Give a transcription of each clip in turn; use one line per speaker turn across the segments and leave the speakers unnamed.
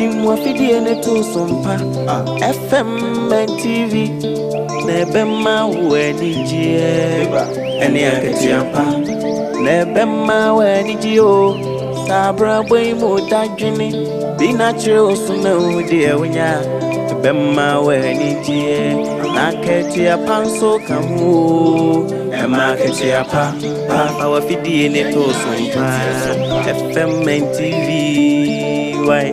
Tim w'afidie no to so mpa FM and TV na ɛbɛma wo anigyeɛ ɛne akatua pa na ɛbɛma wo anigyeɛ o. Saa abrabɔ yi mu dadwene bi na kyerɛ wo so na wo deɛ wonya ɛbɛma wo anigyeɛ na akatua pa nso ka ho o. Ɛma akatua pa pa fa w'afidie no to so mpa FM and TV why.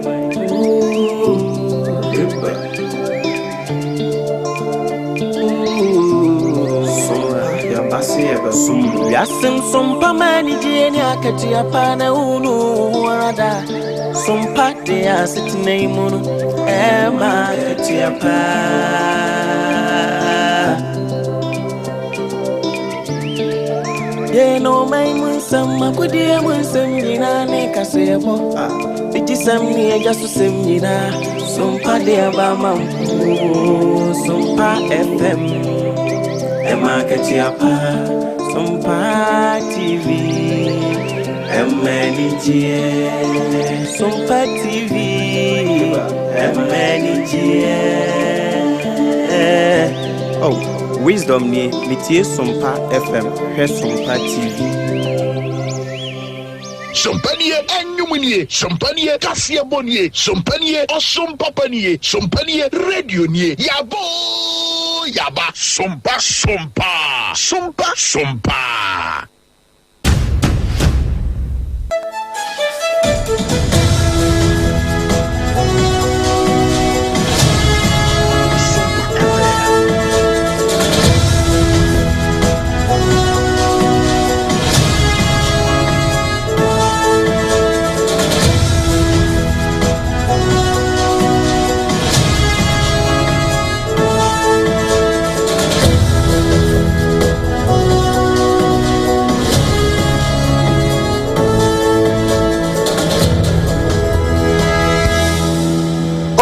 Wiase nsompa ma anigyeɛ ne akatua pa na wonu wo ho ara da. Sompa de asetena yi mu no ɛma akatua pa. Yɛn ɔman mu nsɛm, akodie mu nsɛm nyinaa ne kaseɛbɔ. Bigyesɛm ne agya so sɛm nyinaa. Sompa de aba ma mpo. Sompa FM. Ɛma akatua pa. Sompa TV. Ɛma anigyeɛ. Sompa TV. Ɛma anigyeɛ. Oh, Wisdom nie, metie Sompa FM, hwɛ Sompa TV.
Sompa nie, ɛnwom nie, Sompa nie, kaseɛbɔ nie, Sompa nie, ɔsom papa nie, Sompa nie, radio nie, yaba oo yaba, Sompa Sompa, Sompa Sompa.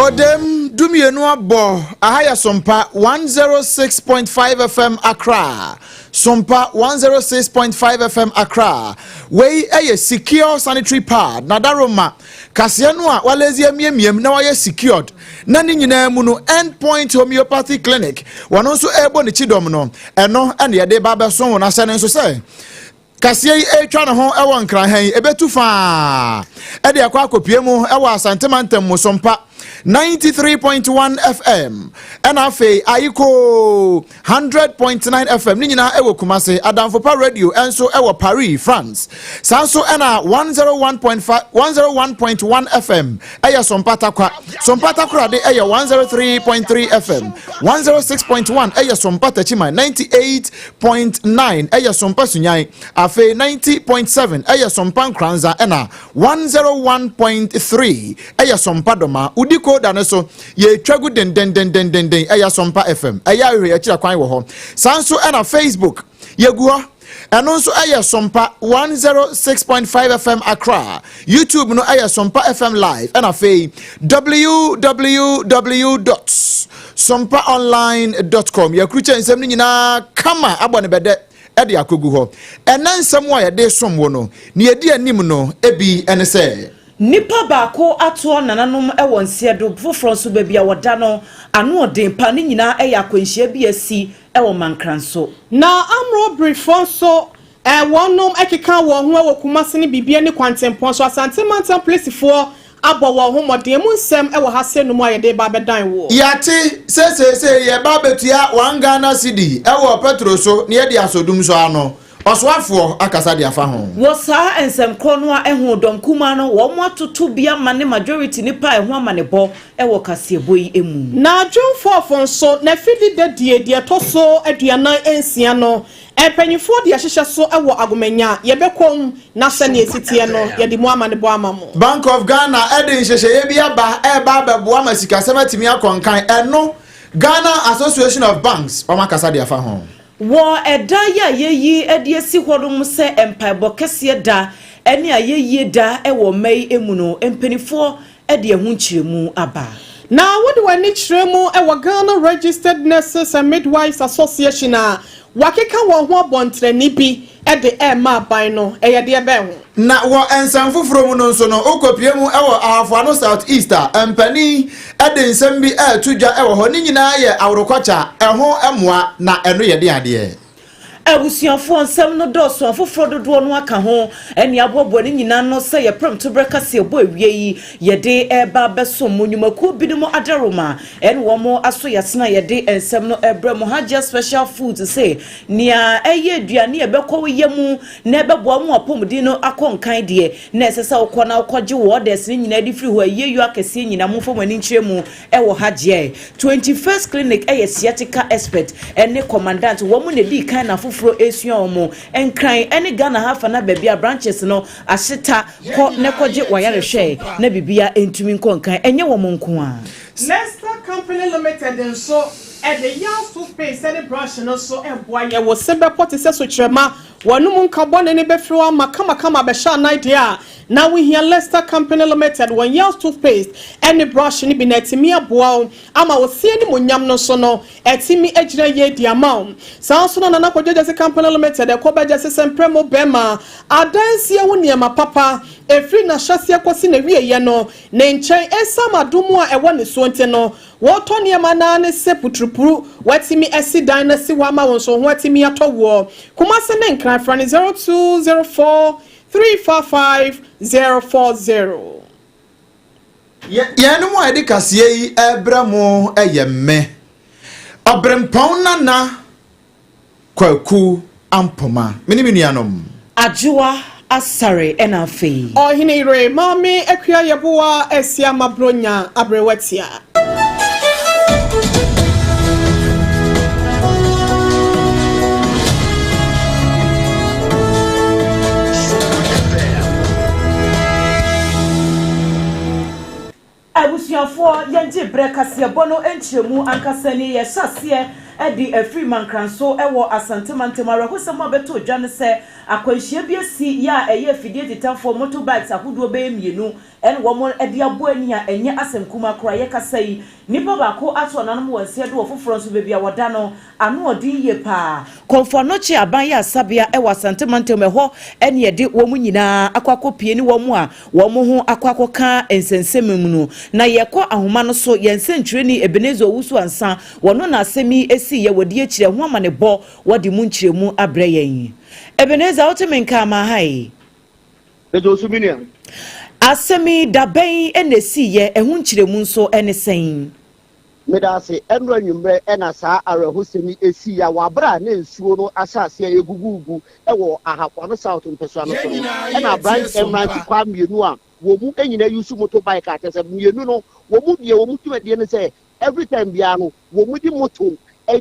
Ɔdɛm dumienu abɔ aha yɛ Sompa 106.5 FM Accra. Sompa 106.5 FM Accra. Wei yɛ secure sanitary pad na daroma kaseɛ no a walezi amiamiam na wayɛ secured na ne nyinaa mu no End Point Homeopathy Clinic wɔn nso ɛrebɔ ne kyidɔm no ɛno ɛna yɛde ba abɛso wɔn ahyɛ no nso sɛ kaseɛ yi ɛretwa ne ho ɛwɔ nkranha yi ɛbɛtu faa ɛde akɔ akɔpie mu ɛwɔ Asante mantam mu Sompa 93.1 FM ɛna afei Ayiko 100.9 FM ne nyinaa ɛwɔ Kumase, Adamfopa Radio ɛnso ɛwɔ Paris, France. Saa nso ɛna 101.5 101.1 FM ɛyɛ Sompa Takwa. Sompa Takoradi ɛyɛ 103.3 FM, 106.1 ɛyɛ Sompa Techiman, 98.9 ɛyɛ Sompa Sunyan, afei 90.7 ɛyɛ Sompa Nkoranza ɛna 101.3 ɛyɛ Sompa Dɔma. Wodi koda no so yɛtwa gu dendendendenden ɛyɛ Sompa FM. Ɛyɛ ahwehwɛ yɛkyerɛ kwan wɔ hɔ. Saa nso ɛna Facebook yɛgu hɔ. Ɛno nso ɛyɛ Sompa 106.5 FM Accra. YouTube no ɛyɛ Sompa FM Live ɛna afei www.sompaonline.com. Yɛkurukyɛ nsɛm no nyinaa kama abɔ ne bɛdɛ ɛde akɔgu hɔ. Ɛnɛ nsɛm a yɛde som wo no, nea ɛdi anim no ebi ɛne sɛ
Nipa baako atoɔ nananom wɔ nseɛdo foforɔ nso baabi a wɔda no ano ɔden pa ne nyinaa yɛ akwanhyia bi asi wɔ Mankranso.
Na amrɔbirifoɔ nso wɔnom keka wɔn ho wɔ Kumasi ne Bibia ne Kwantempɔn so. Asante mantam polisifoɔ abɔ wɔn ho mmɔden. Emu nsɛm wɔ ha sɛ no mu a yɛde ba abɛdan woɔ.
Yɛate sɛ seesei yɛba abɛtua 1 Ghana cedi wɔ petrol so na yɛde asɔ dum so ano. Ɔsoafoɔ akasa de afa ho.
Wɔ saa nsɛm korɔ no a ɛho dɔm kumaa no wɔn atoto bi ama ne majority nipa a ɛho amanebɔ wɔ kaseɛbɔ yi mu.
Na dwomfoɔfo nso n'afidi dadie deɛ ɛtɔ so 46 no mpanyinfoɔ de ahyehyɛ so wɔ Agomanya. Yɛbɛkɔ mu na sɛnea esi teɛ no yɛde mu amanebɔ ama mo.
Bank of Ghana ɛde nhyehyɛeɛ bi aba ɛreba abɛboa ma sikasɛm atumi akɔ nkan. Ɛno Ghana Association of Banks wɔn akasa de afa ho.
Wɔ ɛda yi a yɛyi de asi hɔ nom sɛ mpaebɔ kɛseɛ da ne ayɛyie da wɔ mma yi mu no, mpanimfoɔ de ɛho nkyerɛmu aba.
Na wode w'ani kyerɛ mu wɔ Ghana Registered Nurses and Midwives Association a Wɔakeka wɔn ho abɔ ntrani bi de rema aban no, ɛyɛ deɛ bɛn ho?
Na wɔ nsɛm foforɔ mu no nso no, wokɔpue mu wɔ Ahafoano South East a, mpanin de nsɛm bi reto dwa wɔ hɔ. Ne nyinaa yɛ aworokɔkya, ɛho mmoa, na ɛno yɛ deɛn adeɛ?
Abusuafoɔ, nsɛm no dɔɔso, afoforɔ dodoɔ no aka ho, ɛne aboaboa ne nyinaa ano sɛ yɛ prɛmtoberɛ kaseɛbɔ awie yi yɛde reba abɛsom mo. Nnwumakuo binom adaworoma ɛne wɔn aso yɛasene a yɛde nsɛm no rebrɛ mo. Hajia Special Foods se nea ɛyɛ aduane a ɛbɛkɔ wo yam na ɛbɛboa mo apɔmuden no akɔ nkan deɛ, na ɛsɛ sɛ wokɔ na wokɔgye wo orders no nyinaa de firi hɔ. Ayieyo akɛseɛ nyinaa momfa mo ani nkyerɛ mu wɔ ha gyeɛ. 21st Clinic yɛ sciatica expert ne commandant, wɔn na ɛdii kan na afoforɔ resua wɔn. Nkran ne Ghana ha afa na baabi a branches no ahyeta, kɔ na kɔgye w'ayarehwɛ na biribiara ntumi nkɔ nkan, ɛnyɛ wɔn nko ara.
Lester Company Limited nso de Yals toothpaste ne brush no nso reboa yɛn. Wo se bɛpɔ te sɛ sokyerɛma, w'anom nka bɔne no bɛfiri wo ama kamakama abɛhyɛ anan deɛ a, na wohia Lester Company Limited wɔn Yals toothpaste ne brush no bi na atumi aboa wo ama wo se animuonyam no nso no atumi agyina yie de ama wo. Saa nso na Nana Kwadwo Gyasi Company Limited ɛkɔ bɛgyasi sɛ mprɛmo bɛma adansie ho nneɛma papa ɛfiri n'ahyɛseɛ kɔsi n'awieɛ no Ne nkyɛn, esiam adom a ɛwɔ ne soɔ nti no, wɔtɔ nneɛma no ara ne sɛ puturupuru, watumi asi dan no asi hɔ ama wo nso wo ho atumi atɔ woɔ. Kumase ne Nkran, frɛ no 0204 355 040.
Yɛnom a yɛde kaseɛ yi rebrɛ mo yɛ me, Ɔberempɔn Nana Kwaku Ampoma, me ne me nuanom.
Adwoa Asare ɛna afei.
Ɔhene yere Maame Akua Yeboah Asiama Bronya Aberewatia.
Abusuafoɔ, yɛngye berɛ kaseɛbɔ no nkyerɛmu ankasa nie. Yɛhyɛ aseɛ de afiri Mankranso wɔ Asante mantam. Awerɛhosɛm a bɛtoo dwa ne sɛ, akwanhyia bi asi yɛ a ɛyɛ afidie tetafoɔ, motor bikes, ahodoɔ bɛyɛ mmienu na wɔn de abɔ ani a ɛnyɛ asɛm kumaa koraa. Yɛkasa yi, nipa baako ato ananom wɔ nseɛ do, ɔfoforɔ nso baabi a wɔda no ano ɔden yie paa. Kɔmfo Anokye Aban yɛ asabea wɔ Asante mantam, ɛhɔ ne yɛde wɔn nyinaa akɔ akɔpie ne wɔn a wɔn ho akɔ akɔka nsɛnsɛm mu no. Na yɛkɔ ahoma no so, yɛn sɛnkyerɛni Ebenezer Owusu Ansah, wɔno na asɛm yi siiɛ, wɔdi akyire, ɛho amanebɔ wɔde mu nkyerɛmu abrɛ yɛn. Ebenezer, wote me nka ama ha yi?
Mede wo so, me nua.
Asɛm yi, da bɛn na ɛsiiɛ, ɛho nkyerɛmu nso ne sɛn?
Meda ase. Ɛnnora anwummerɛ na saa awerɛhosɛm yi siiɛ a wɔ aberɛ a na nsuo no ahyɛ aseɛ regugugu wɔ Ahafoano South mpɛsoa no so no, ɛna aberanteɛ mmerantekwaa mmienu a wɔn mu nyinaa use motor bike a kyerɛ sɛ mmienu no wɔn mu deɛ wɔn dwumadie ne sɛ every time biara no wɔn de moto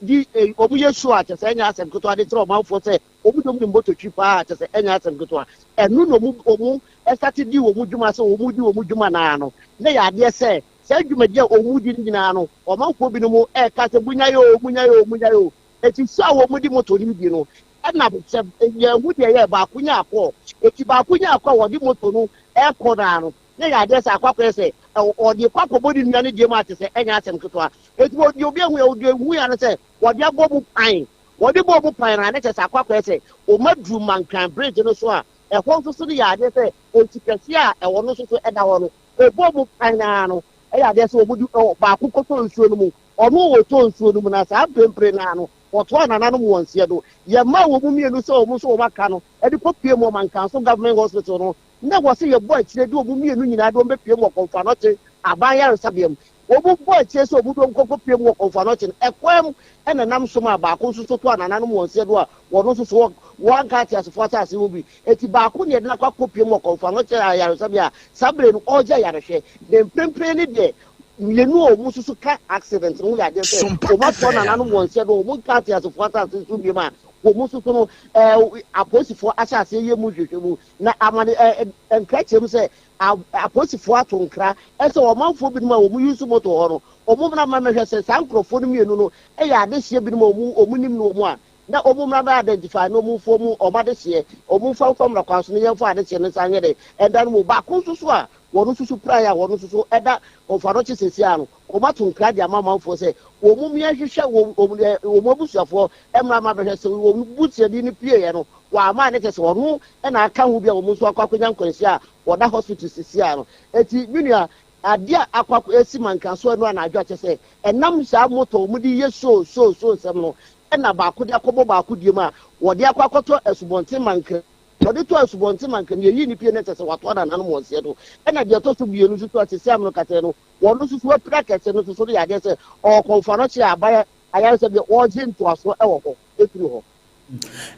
di wɔn yɛ show a kyerɛ sɛ ɛnyɛ asɛm ketewa de kyerɛ ɔmanfoɔ sɛ wɔn de wɔn de moto twi paa kyerɛ sɛ ɛnyɛ asɛm ketewa. Ɛno na wɔn wɔn ɛsate di wɔn dwuma sɛ wɔn di wɔn dwuma naa no na yɛ adeɛ sɛ Saa dwumadi a wɔredi no nyinaa no, ɔmanfoɔ binom reka sɛ, Monyae oo, monyae oo, monyae oo. Enti su a wɔde moto no redi no, ɛna sɛ yɛanhu deɛ ɛyɛɛ, baako nyaa kɔɔ. Enti baako nyaa kɔ a wɔde moto no rekɔ no ara no, na ɛyɛ adeɛ sɛ akɔ akɔyɛ sɛ ɔde rekɔ akɔbɔ ne nua no deɛ mu a kyerɛ sɛ ɛnyɛ asɛm ketewa. Enti wɔde obi ahu ɛ, deɛ ɛhu ara ne sɛ wɔde abɔ mu pan. Wɔde bɔɔ mu pan no ara, na kyerɛ sɛ akɔ akɔyɛ sɛ wɔaduru Mankran Bridge no so a ɛhɔ nso so no yɛ adeɛ sɛ nsu kɛseɛ a ɛwɔ no nso so da hɔ no, Wɔbɔɔ mu kan ara no, ɛyɛ adeɛ sɛ wɔn de baako kɔtɔ nsuo no mu. Ɔno a ɔtɔɔ nsuo no mu no, saa mprempren no ara no, wɔtoaa nananom wɔn nseɛ do. Yɛmaa wɔn mu mmienu sɛ wɔn nso wɔn aka no de kɔpue mu wɔ Mankanso Government Hospital no. Na ɛwɔ sɛ yɛbɔ akyire de wɔn mmienu nyinaa de wɔn bɛpue mu wɔ Komfo Anokye Aban Ayaresabea mu. Wɔn bɔɔ akyire sɛ wɔn de wɔn kɔkɔpue mu wɔ Komfo Anokye no, ɛkwan mu na ɛnam so maa baako nso so toaa nananom wɔn nseɛ do a wɔn nso so wɔanka ateasefoɔ asase ho bi. Enti baako na yɛde no akɔ akɔpue mu wɔ Kɔmfo Anokye Ayaresabea a saa bere no ɔregye ayarehwɛ. Na mprempren no deɛ, mmienu a wɔn nso so ka accident no ho yɛ adeɛ sɛ
Sompa
wɔn atoa
FM.
nananom wɔn nsa do, wɔn nka ateasefoɔ asase so biom a wɔn nso so no ɛɛ apolisifoɔ ahyɛ aseɛ yɛ mu nhwehwɛmu. Na amane ɛɛ nkra kyerɛ mu sɛ a apolisifoɔ ato nkra sɛ ɔmanfoɔ binom a wɔn use motor hɔ no wɔn mmra mma mmɛhwɛ sɛ saa nkorɔfoɔ no mmienu no yɛ adehyeɛ binom a wɔn wɔn nim no wɔn a Na ɔmo mmra bɛ identify na ɔmo mfa ɔmo ɔmo adehyeɛ ɔmo mfa mfa mmra kwan so na yɛmfa adehyeɛ no nsa nyɛ dɛ ɛnda no mu. Baako nso so a wɔn nso so piraeɛ a wɔn nso so ɛda Ɔmfoanɔkye seesei ara no, Wɔato nkra de ama amanfoɔ sɛ wɔn mmea nhwehwɛ wɔn wɔn wɔn abusuafoɔ mmra mma bɛhwɛ sɛ wɔn busuani no pieeɛ no wɔama a ne kyɛ sɛ ɔno na aka ho bi a wɔn nso akɔ akɔnya nkwanhyia a wɔda hospital sisi a no. Eti me nua adeɛ a akɔ akɔ esi Mankraso ɛno anadwo a kyɛ sɛ ɛnam saa motor wɔn de yɛ show show show nsɛm no ɛna baako de akɔbɔ baako diem a wɔde akɔ akɔtɔ asubɔnten Mankra Wɔde tɔ asubɔnten ma nka nea eyi ne pie no ɛsɛ sɛ wɔatoa nananom wɔn seɛ do. Ɛna deɛ ɛtɔ so mmienu nso so a seesei a merekasa yi no, wɔn nso so apira kɛse no nso so no yɛ adeɛ sɛ ɔwɔ kɔmfoanɔkye a aban ayaresabea wɔregye ntoasoɔ wɔ hɔ firi hɔ.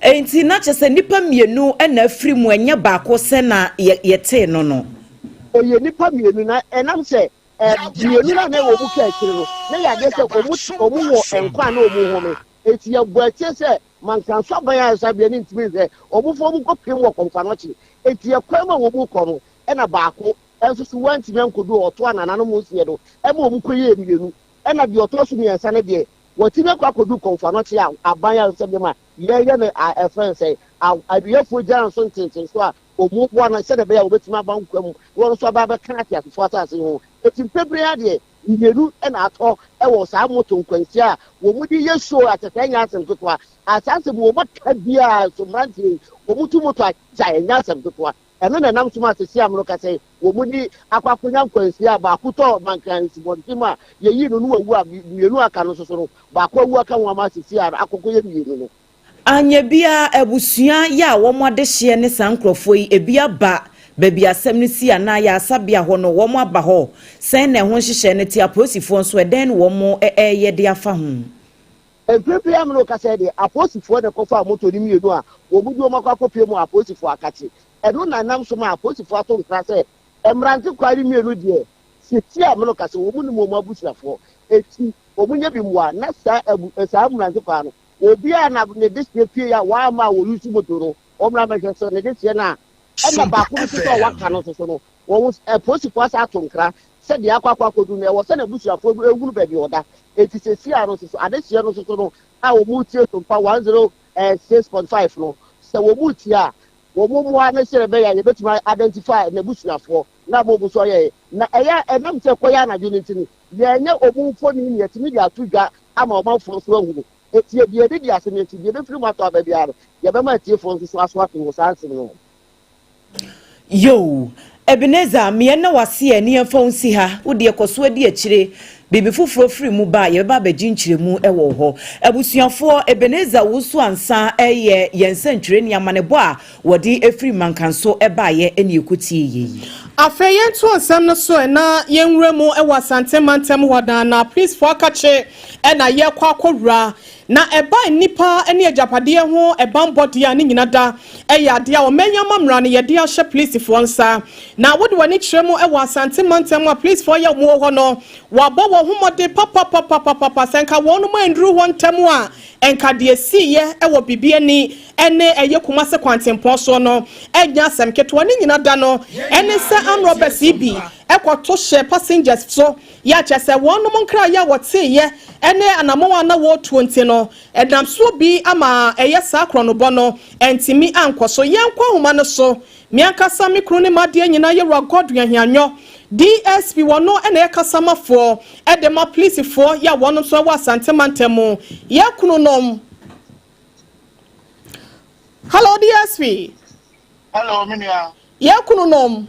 Enti na kyerɛ sɛ nnipa mmienu na afiri mu, ɛnyɛ baako sɛ na yɛtee no no.
Ɛyɛ nnipa mmienu, na ɛnam sɛ mmienu no a na ɛwɔ wɔn kaa akyiri no, na ɛyɛ adeɛ sɛ wɔn wɔ nkwa a na wɔn home. Enti yɛbɔ akyire sɛ Mankanso aban ayaresabea no ntumi nhwɛ wɔn fa wɔn kɔpem wɔ Kɔmfoanɔkye. Enti ɛkwan mu a wɔn rekɔ no, ɛna baako nso so wantumi ankɔdu hɔ, ɔtoaa nananom nseɛ no ma wɔn kɔyɛɛ mmienu. Ɛna deɛ ɔtɔ so mmiɛnsa no deɛ, watumi akɔ akɔdu Kɔmfoanɔkye a aban ayaresabea mu a yɛreyɛ no a ɛfrɛ no sɛn, a aduyɛfoɔ gyina no so ntentenso a wɔboa no sɛdeɛ ɛbɛyɛ a wɔbɛtumi aba nkwa mu na wɔn nso aba abɛka ateasefoɔ asase ho. Enti mprempren ara deɛ, mmienu na atɔ wɔ saa moto nkwanhyia a wɔde yɛ show a kyerɛ sɛ ɛnyɛ asɛm ketewa. Asaase mu wɔn aka biara nso mmeranteɛ yi wɔn tu moto a gyae ɛnyɛ asɛm ketewa. Ɛno na ɛnam so ma sisi a mereka yi wɔn de akɔ akɔnya nkwanhyia a baako tɔ Mankran nsubɔnten mu a yɛyii no no wawu a mmienu a aka no nso so no baako awu aka ho ama sisi a akɔkɔyɛ mmienu no.
Anyɛ biaa abusua yɛ a wɔn adehyeɛ ne saa nkorɔfoɔ yi ebi aba baabi asɛm no sii anaa ayaresabea hɔ no wɔn aba hɔ? Sɛn na ɛho nhyehyɛɛ no te? Apolisifoɔ nso ɛdɛn na wɔn reyɛ de afa ho?
Mprempren a me ne wo kasa yi deɛ, apolisifoɔ na ɛkɔfaa moto no mmienu a wɔde wɔn akɔ akɔpue mu wɔ apolisifoɔ akakye. Ɛno na ɛnam so ma apolisifoɔ ato nkra sɛ mmerante kwaa no mmienu deɛ, seesei a me ne wo kasa yi, wɔnnim wɔn abusuafoɔ. Enti wɔnyɛ bi mmoa na saa abu saa mmerante kwaa no, obiara na ne dehyeɛ pue a wɔamma a wɔyi moto no, wɔmmra mmɛhwɛ sɛ ne dehyeɛ no a ɛna baako no nso so a wɔaka no nso so no, wɔn apolisifoɔ asa ato nkra sɛ deɛ akɔ akɔ akɔdu no, ɛwɔ sɛ n'abusuafoɔ no ehunu baabi a ɔda. Enti seesei ara no nso so, adehyeɛ no nso so no a wɔretie Sompa 106.5 no, sɛ wɔretie a, wɔn mmoa no sɛ ɛbɛyɛ a yɛbɛtumi identify n'abusuafoɔ na ama wɔn nso ayɛ. Na ɛyɛ a ɛnam sɛ ɛkɔyɛ anadwo no nti no, yɛnyɛ wɔn mfoni na yɛtumi de ato dwa ama ɔmanfoɔ nso ahunu. Enti deɛ yɛde di asɛm yi akyi, deɛ ɛbɛfiri mu atɔ aba biara no, yɛbɛma atiefoɔ nso so aso ate wɔ saa nsɛm yi ho.
Yoo, Ebenezer, me yɛn na w'ase ɛ ne yɛn fa wo nsi ha, wo deɛ kɔ so adi akyire, biribi foforɔ firi mu ba a, yɛbɛba abɛgye nkyerɛmu wɔ wo hɔ. Abusuafoɔ, Ebenezer Owusu Ansah yɛ yɛn nsɛntwerɛni, amanebɔ a wɔde firi Mankanso baeɛ ne yɛkɔtieeɛ yi.
Afei yɛnto nsɛm no so ɛ na yɛnwura mu wɔ Asante mantam hɔ na na apolisfoɔ akakye na yɛrekɔ akɔwura. Na ɛba nnipa ne agyapadeɛ ho banbɔ deɛ a, ne nyina da yɛ adeɛ a ɔman yi amammra no yɛde ahyɛ polisifoɔ nsa. Na wode w'ani kyerɛ mu wɔ Asante mantam a polisifoɔ yɛ wɔn wɔ hɔ no, wɔabɔ wɔn ho mmɔden papapapapapa. Sɛ nka wɔnom anduru hɔ ntɛm a, nka deɛ ɛsiiɛ wɔ Bibiani ne ɛyɛ Kumase kwantempɔn soɔ no nyɛ asɛm ketewa. Ne nyina da no ne sɛ armed robbers yi bi kɔto hyɛ passengers so Yɛ a kyerɛ sɛ wɔnom nkrayɛ a wɔteeɛ ne anamɔn a na wɔretuo nti no, ɛnam soɔ bi ama ɛyɛ saa korɔnobɔ no antumi ankɔ so. Yɛnkɔ ahoma no so. Me ankasa me kunu ne m'adeɛ nyinaa Yɛwura Godwin Ahianyɔ, DSP, wɔno na ɛyɛ kasamafoɔ de ma polisifoɔ yɛ a wɔnom nso wɔ Asante mantam mu. Yɛn kununom. Hello DSP.
Hello, me nua.
Yɛn kununom.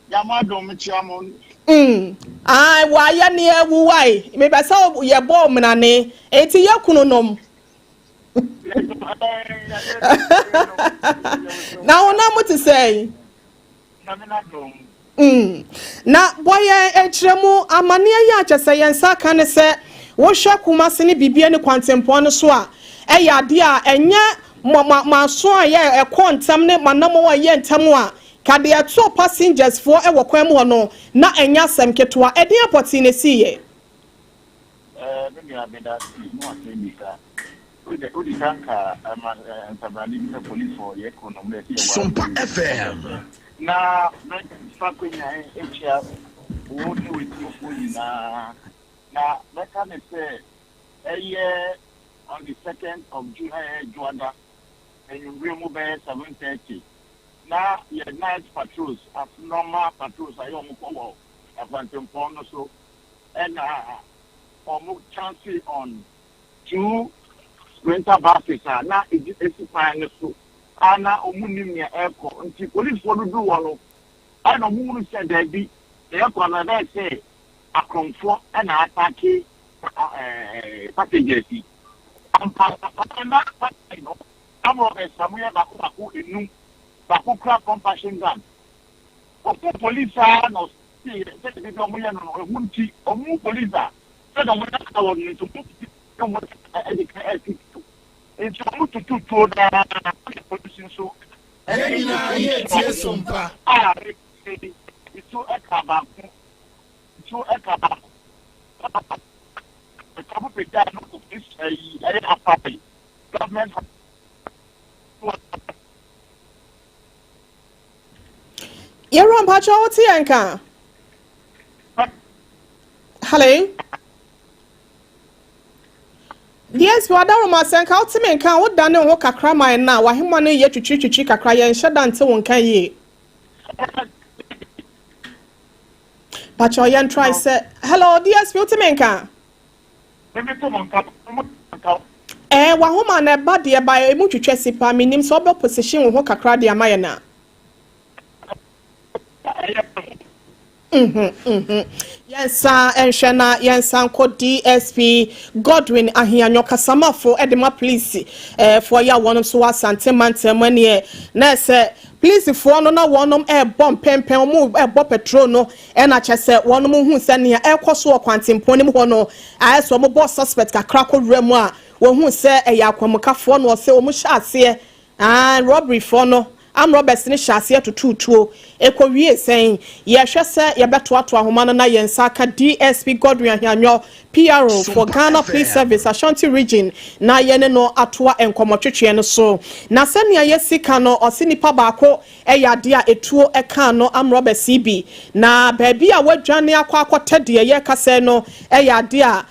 Nyame adom mekyia mo.
Mm ae wayɛ ne awu wae mepɛ sɛ yɛ bɔ ɔmenane enti yɛ kunu nom. Na honam mo te sɛn? Mm na bɔ yɛn nkyerɛmu amaneɛ yi a kyɛ sɛ yɛn nsa aka ne sɛ wohwɛ Kumasi ne bibie ne kwantempɔn no so a ɛyɛ adeɛ a ɛnyɛ mo mo aso a yɛ ɛkɔ ntɛm ne mo anamɔn a ɛyɛ ntɛm a Ka deɛ ɛtoo passengers foɔ wɔ kwan mu hɔ no na ɛnyɛ asɛm ketewa. Ɛdeɛn pɔtee na ɛsiiɛ?
Ɛɛ me nua meda ase ne w'asɛm bisa. Wode wodi kan ka ɛma nsabrane bi sɛ police foɔ yɛ kuro nom na ɛsɛ yɛ wɔ
Sompa FM.
Na mɛfa kwanya yi akyia wo ne w'atiefoɔ nyinaa na mɛka ne sɛ ɛyɛ on the second of June a ɛyɛ Dwoada anwummere mu bɛyɛ 7:30 Na yɛ night patrols as normal patrols a yɛ wɔn kɔ wɔ akwantempɔn no so. Ɛna wɔn chance on two sprinter buses a na edi esi kwan no so a na wɔn nnim nea ɛrekɔ nti polisifoɔ no duru hɔ no ɛna wɔn hunu sɛ daabi nea ɛrekɔ no ɛbɛyɛ sɛ akorɔmfoɔ ɛna atake ɛɛ passengers yi ampa na passengers no amrɔbɛs a wɔyɛ baako baako enum baako kura pump action gun. Wɔkuu police ara na ɔsee yɛ sɛdeɛ da biara wɔyɛ no no, ɛho nti wɔn police a sɛdeɛ wɔyɛ aka wɔn no nti wɔn piti ne wɔn de ka ɛtu tuo nti wɔn tutu tuo no ara na police nso
Yɛn
ɛde
nyinaa
etuo
yɛ
hyɛ
tie
wɔn
sompa.
a etuo ɛka baako etuo ɛka baako ɛka mo pagya no kɔ police ɛyi ɛyɛ afari government.
Yɛwura mpakyɛ wo te yɛn nka? Hello? DSP Wadaroma sɛ nka wote me nka a wodane wo ho kakra ma yɛn na wahema no yɛ twitwiritwitwi kakra yɛnhyɛ da nte wo nka yie. Pakyɛ yɛn try sɛ hello DSP wote me nka? Ɛɛ wahoma na ɛba deɛ ba emu twitwa si paa menim sɛ wobɛ position wo ho kakra de ama yɛn a. Mhm, mhm. Yɛnsan nhwɛ na yɛnsan nkɔ DSP Godwin Ahianyɔ kasamafo de ma polisi eh, foɔ yɛ a wɔnom so wɔ Asante mantam mu ɛneɛ na ɛsɛ polisifoɔ no na wɔnom ɛrebɔ mpɛmpɛn wɔn ɛrebɔ patrol no ɛna kyɛ sɛ wɔnom hu sɛ nea ɛrekɔ so wɔ kwantempɔn no mu hɔ no ayɛ sɛ wɔn bɔ suspect kakra kɔ wura mu a wɔhu sɛ ɛyɛ akwamukafoɔ no ɔsɛ wɔn hyɛ aseɛ Aane, robbery foɔ no, armed robbers no hyɛɛ aseɛ totoo tuo. Ɛkɔwiee sɛn? Yɛrehwɛ sɛ yɛbɛtoatoa ahoma no na yɛn nsa aka DSP Godwin Ahianyɔ, PRO for
Sompa
Ghana Police
FM.
Service, Ashanti Region, na yɛne no atoa nkɔmmɔtwetweɛ no so. Na sɛnea yɛasi ka no, ɔse nipa baako yɛ adeɛ a ɛtuo kaa no armed robbers yi bi, na baabi a wadwane akɔ akɔtɛ deɛ yɛreka sɛɛ no yɛ adeɛ a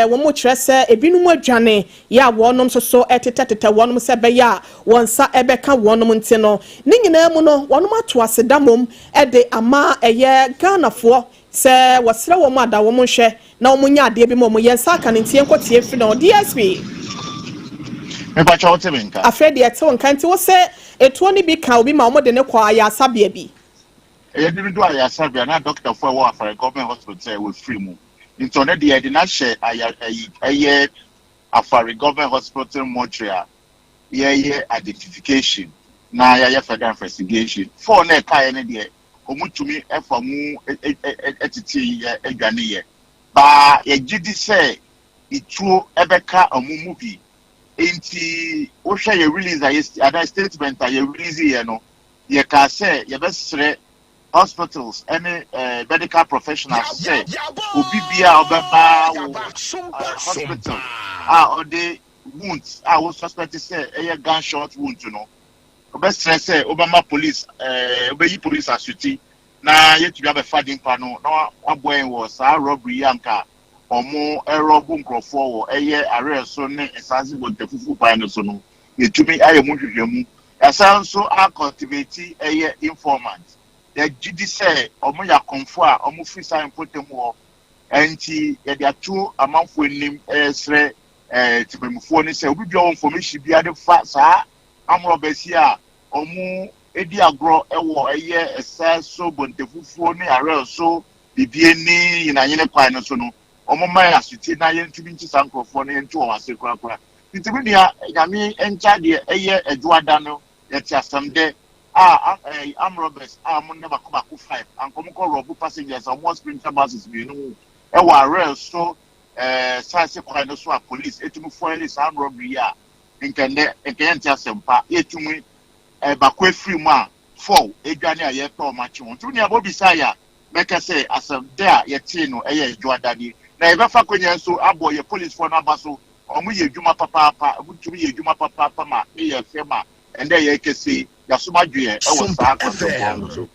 Wɔkyerɛ sɛ ebinom adwane yɛ a wɔnom nso so tetɛtetɛ wɔnom sɛ ɛbɛyɛ a wɔn nsa bɛka wɔnom nti no, ne nyinaa mu no wɔnom ato aseda mmom de ama ɛyɛ Ghanafoɔ sɛ wɔsrɛ wɔn a da wɔn nhwɛ na wɔn nyɛ adeɛ bi ma wɔn. Yɛn nsa aka no nti yɛnkɔ tie mfiri no. DSP.
Mepakyɛ wo te me nka?
Afei deɛ ɛte wo nka nti wo se etuo no bi ka obi ma wɔn de no kɔ ayaresabea bi.
Ɛyɛ de no du ayaresabea na dɔktafoɔ a ɛwɔ Afare Government Hospital sɛ wafiri mu. Nti ɔno deɛ yɛde no ahyɛ aya ayi ɛyɛ Afari Government Hospital mortuary a yɛyɛ identification na yɛayɛ further investigation. Four na ɛkaeɛ no deɛ wɔn tumi ɛfa mu ɛtete yɛ adwane yɛ. Baa yɛgye di sɛ etuo ɛbɛka wɔn mu bi. Nti wohwɛ yɛ release a yɛ anaa statement a yɛ release yɛ no yɛkaa sɛ yɛbɛsrɛ hospitals ne medical professionals sɛ obi bia a ɔbɛba wo hospital a ɔde wounds a wo suspect sɛ ɛyɛ gunshot wound no, ɔbɛsrɛ sɛ wobɛma police wobɛyi police asoti na yɛtumi abɛfa nipa no na waboa yɛn wɔ saa robbery yi anka ɔmo ɛrɔbo nkurɔfoɔ wɔ ɛyɛ awerɛ so ne nsaase wɔ ntafufu kwan no so no, yɛtumi ayɛ mu nhwehwɛmu. Yɛasan nso acultivate ɛyɛ informant. Yɛgye di sɛ wɔn yɛ akɔmfo a wɔfiri saa mpɔtam hɔ, ɛnti yɛde ato amanfoɔ anim resrɛ temamufoɔ no sɛ obi biara wɔ information biara de fa saa armed robbers yi a wɔdi agorɔ wɔ ɛyɛ ɛsɛ so Bontefufuo ne Arel so Bibiani Nyinanyene kwan no so no, wɔmma yɛn asotie na yɛntumi nkye saa nkorɔfoɔ no yɛnto wɔn ase korakora. Nti me nua, Nyame nkyɛ adeɛ, ɛyɛ Adwoada no yɛte asɛm dɛ a armed robbers a wɔn nna baako baako five anka wɔn kɔ rɔbo passengers a wɔn wɔ sprinter buses mmienu mu ɛwɔ Arel so ɛɛ saase kwan no so a police etumi foili saa armed robbery yi a nka nnɛ nka yɛnte asɛm pa yɛtumi ɛɛ baako efiri mu a four edwane a yɛpɛ wɔn akye wɔn. Nti me nua bɔ bisa yɛ a mɛka sɛ asɛm dɛ a yɛtee no ɛyɛ Adwoada nie na yɛbɛfa akonnwa nso abɔ yɛ policefoɔ no aba so. Wɔn yɛ adwuma papaapa, wɔn tumi yɛ adwuma papaapa ma ne yɛ fɛ ma ɛndɛ yɛ kɛse yi yasom adweɛ ɛwɔ
Sompa
saa kwantempɔn no
FM.
so.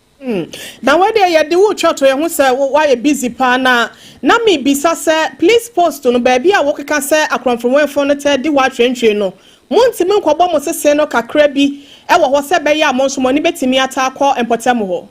Na wei deɛ yɛde wo retwa to yɛn ho sɛ wo woayɛ busy paa na na mebisa sɛ please post no baabi a wokeka sɛ akorɔmfromwɛnfoɔ no taa di hɔ atwentwen no montumi nkɔbɔ mo sese no kakra bi wɔ hɔ sɛ ɛbɛyɛ a mo nso mo ani bɛtumi ataa akɔ mpɔtam hɔ?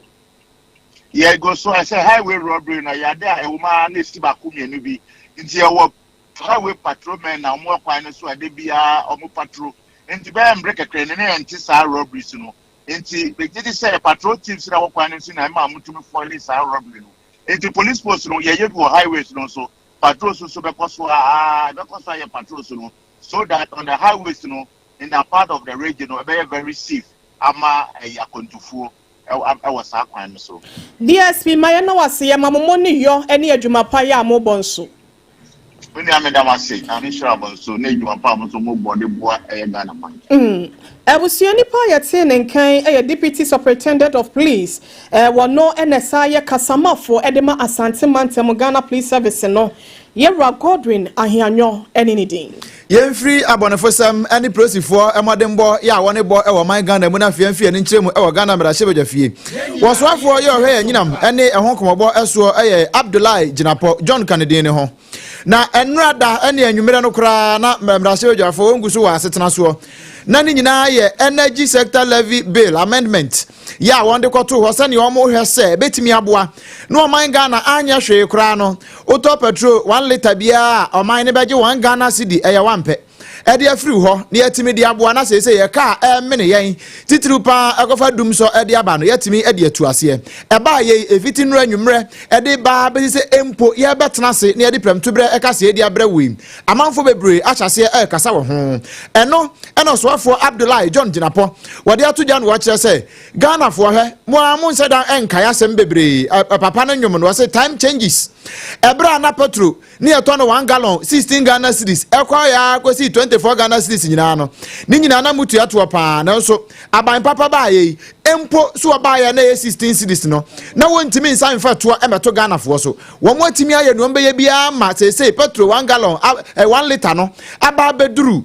Yɛgu so sɛ highway robbery no ɛyɛ ade a ɛwɔ mu ara na esi baako mmienu bi. Nti yɛwɔ highway patrolmen na wɔn wɔ kwan no so a da biara wɔn patrol. Nti bɛyɛ mbre kakra ni na yɛnte saa robberies no. Nti megye di sɛ patrol teams na ɛwɔ kwan no so na ɛma wɔtumi foili saa robbery no. Nti police post no yɛyɛ bi wɔ highways no nso. Patrols nso bɛkɔ so a ɛbɛkɔ so ayɛ patrols no so that on the highways no in that part of the region no ɛbɛyɛ very safe ama ɛyɛ akwantufoɔ ɛwɔ saa kwan no so.
DSP, ma yɛnna wo ase, yɛma mo mo ne yɔ ne adwuma pa yɛ a mobɔ nso.
Me nua meda mo ase, Nyame nhyira mo nso ne adwuma pa a mo nso mobɔ de boa ɛyɛ Ghana man.
Abusua nipa a yɛtee ne nkan yɛ Deputy Superintendent of Police, wɔno na ɛsan yɛ kasamafo de ma Asante Mantam Ghana Police Service no, Yɛwura Godwin Ahianyɔ ne ne din.
Yɛmfiri abɔnefosɛm ne polisifoɔ mmɔdenbɔ yɛ a wɔne bɔ wɔ ɔman Ghana mu no afei mfi ani nkyerɛ mu wɔ Ghana mmarahyɛbadwafie. Wɔsoafoɔ yɛ ɔhwɛ yɛn nyinam ne ɛho nkɔmmɔbɔ soɔ yɛ Abdullahi Jinapɔ John ka ne din ne ho. Na ɛnora da ne anwummerɛ no koraa na mmarahyɛbadwafoɔ wɔn gu so wɔ asetena soɔ. Na ne nyinaa yɛ Energy Sector Levy Bill Amendment yɛ a wɔn de kɔtoo hɔ sɛnea wɔn hwɛ sɛ ɛbɛtumi aboa na ɔman Ghana anyɛ hwee koraa no wotɔ petrol 1 litre biara a, ɔman no bɛgye 1 Ghana cedi, ɛyɛ wampɛ ɛde afiri hɔ na yɛtumi de aboa na seesei yɛ kaa ɛmene yɛn titiriw paa ɛkɔfa dum sɔ ɛde aba no, yɛtumi ɛde atu aseɛ. Ɛbaa yei ɛfiti nnora anwummerɛ ɛde baa bɛsi sɛ mpo yɛbɛtena ase na yɛde prɛmtoberɛ ɛka sɛ yɛde abrɛ wei, amanfoɔ bebree ahyɛ aseɛ ɛrekasa wɔ ho. Ɛno ɛna ɔsoafoɔ Abdullahi John Jinapɔ wɔde ato gya no, wɔkyerɛ sɛ Ghanafoɔ, hwɛ, mo a mo nsɛ da nkae asɛm bebree. Papa no nnwom no, wɔsɛ "Time Changes". Ɛberɛ a na petrol ne yɛtɔ no 1 gallon 16 Ghana cedis ɛkɔ yɛ akɔsi 24 Ghana cedis nyinaa no, ne nyinaa na mutua toɔ paa. Nanso aban papa baayɛ yi mpo so, wɔbaayɛ na ɛyɛ 16 cedis no, na wɔntumi nsa mfa toɔ ɛmɛto Ghanafoɔ so. Wɔn atumi ayɛ nea wɔbɛyɛ biara ma seesei petrol 1 gallon 1 litre no aba abɛduru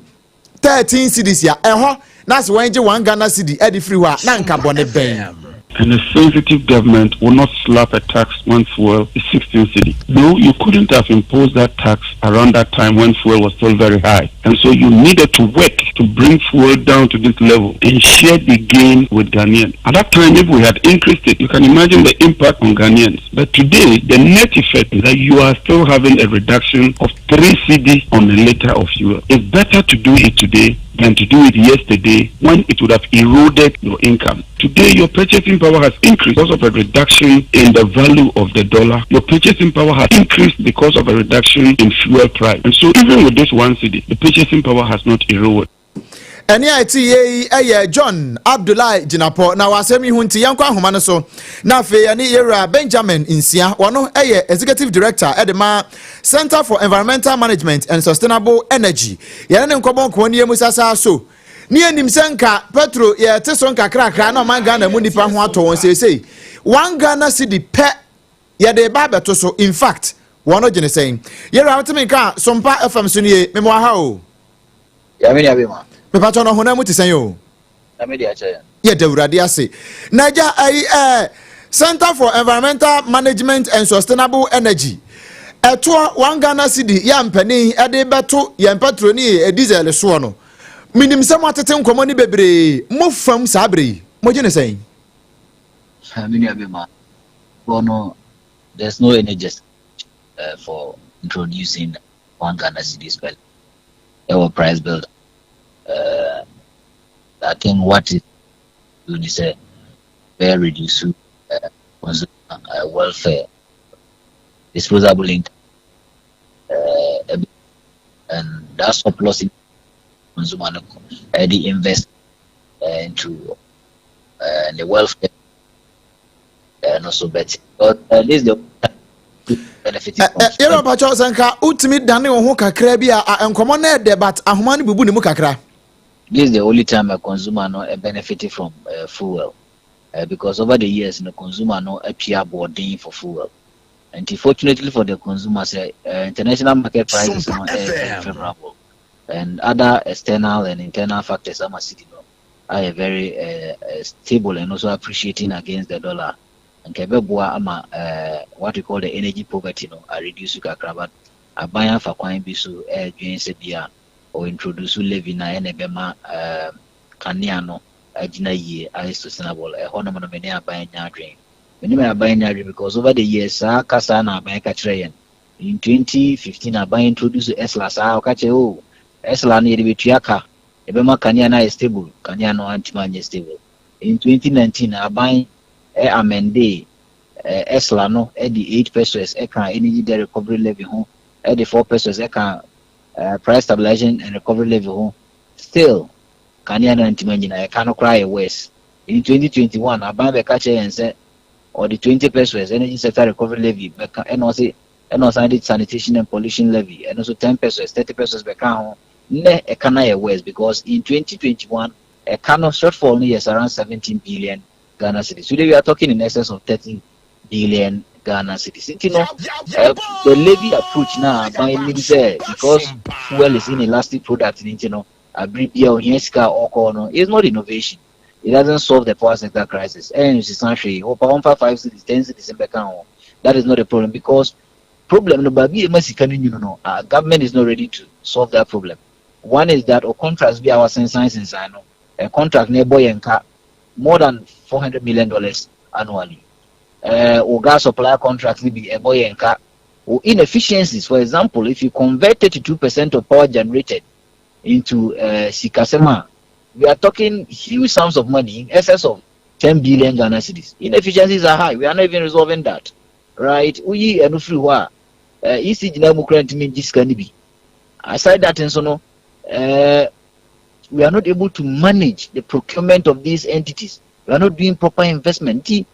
13 cedis a ɛhɔ na sɛ wɔn gye 1 Ghana cedi ɛde firi hɔ a, na nka bɔne bɛn?
And a sensitive government will not slap a tax when fuel is 16 cedi. No, you couldn't have imposed that tax around that time when fuel was still very high. And so you needed to work to bring fuel down to this level and share the gain with Ghanaians. At that time, if we had increased it, you can imagine the impact on Ghanaians. But today, the net effect is that you are still having a reduction of 3 cedi on a liter of fuel. It's better to do it today than to do it yesterday when it would have eroded your income. Today, your purchasing power has increased because of a reduction in the value of the dollar. Your purchasing power has increased because of a reduction in fuel price. And so, even with this 1 cedi, the purchasing power has not eroded.
Ɛne a ɛte yie yi yɛ John Abdullahi Jinapɔ na wasɛm yi ho nti yɛnkɔ ahoma no so na afei ɛne yɛwura Benjamin Nsia, wɔno yɛ executive director ɛde ma Center for Environmental Management and Sustainable Energy, yɛne ne nkɔbɔ nkɔmɔ ne yɛ mu sasa so ne yɛnim sɛ nka petrol yɛte so nkakrakra na ɔman Ghana mu nipa ho atɔ wɔn. Seesei 1 Ghana cedi pɛ yɛde ba abɛto so. In fact, wɔn no gyene sɛn? Yɛwura, wotumi nka Sompa FM so nie, mema ha o.
Yàmi ni abi ma.
Mepatɔ no honam mu te sɛn o?
Nyame de akyɛ yɛn.
Yɛda Awurade ase. Na agya ayi Center for Environmental Management and Sustainable Energy, ɛtoɔ 1 Ghana cedi yɛ mpanin ɛde bɛto yɛn petrol ne diesel soɔ no, minim sɛ mo atete nkɔmɔ ne bebree mo fam saa bere yi, mo gye ne sɛn?
Me nua bi ma. Well, no, there's no any just for introducing 1 Ghana cedis per our price build. I think what is doing is a very reduce consumer welfare, disposable income, and that surplus in consumer the invest into the welfare and also better. But this is the benefit.
Yɛrɛ ɔpakyɛw, sɛ nka wotumi dane wo ho kakra bi a, nkɔmmɔ no ɛdɛ, but ahoma no bubu ne mu kakra.
This is the only time a consumer no benefit from fuel because over the years the consumer no appear aboɔden for fuel. And fortunately for the consumer, say international market prices no very favorable and other external and internal factors ama cedi no are very stable and also appreciating against the dollar. Nka ɛbɛboa ama what we call the energy poverty no a reduce kakra, but aban afa kwan bi so ɛredwen sɛ bi a or introduce levy na ɛna ɛbɛma kanea no agyina yie, ayɛ sustainable. Ɛhɔ nom no, me ne aban nya adwen. Menim aban ni adwene because over the years saa kasa na aban ka kyerɛ yɛn. In 2015 aban introduce ESLA saa, ɔka kyerɛ, oh, ESLA no yɛde bɛtua ka, yɛbɛma kanea no ayɛ stable. Kanea no antumi anyɛ stable. In 2019 aban amend ESLA no, ɛde 8 pesewas ɛka energy debt recovery levy ho, ɛde 4 pesewas ɛka Price Stabilization and Recovery Levy ho. Still kanea no antumi anyina, ɛka no koraa yɛ worse. In 2021 aban bɛka kyerɛ yɛn sɛ ɔde 20 pesewas Energy Sector Recovery Levy bɛka, ɛna ɔse ɛna ɔsan de Sanitation and Pollution Levy, ɛno nso 10 pesewas, 30 pesewas bɛka ho. Nnɛ ɛka no yɛ worse because in 2021 ɛka no shortfall no yɛ around 17 billion Ghana cedis. Today we are talking in excess of 30 billion Ghana cedis. Nti no the levy approach na aban nim sɛ because fuel is inelastic product nti no abiri bia ohia sika a ɔkɔ no is not innovation. It doesn't solve the power sector crisis. Ɛn sisan hwee, wɔpa wɔmfa 5 cedis, 10 cedis mbɛka ho, that is not a problem, because problem no baabi ema sika no nwunu no, government is not ready to solve that problem. One is that o contracts bi a wasensan sensan no, a contract na ɛbɔ yɛn ka more than $400 million annually. O gas supply contract ni bi ɛbɔ yɛn ka. O inefficiencies, for example, if you convert 32% of power generated into sikasɛm a, we are talking huge sums of money in excess of 10 billion Ghana cedis. Inefficiencies are high. We are not even resolving that, right? Woyi ɛno firi hɔ a, ECG gyina mu kura ntumi ngye sika no bi. Aside that nso no, we are not able to manage the procurement of these entities. We are not doing proper investment. Nti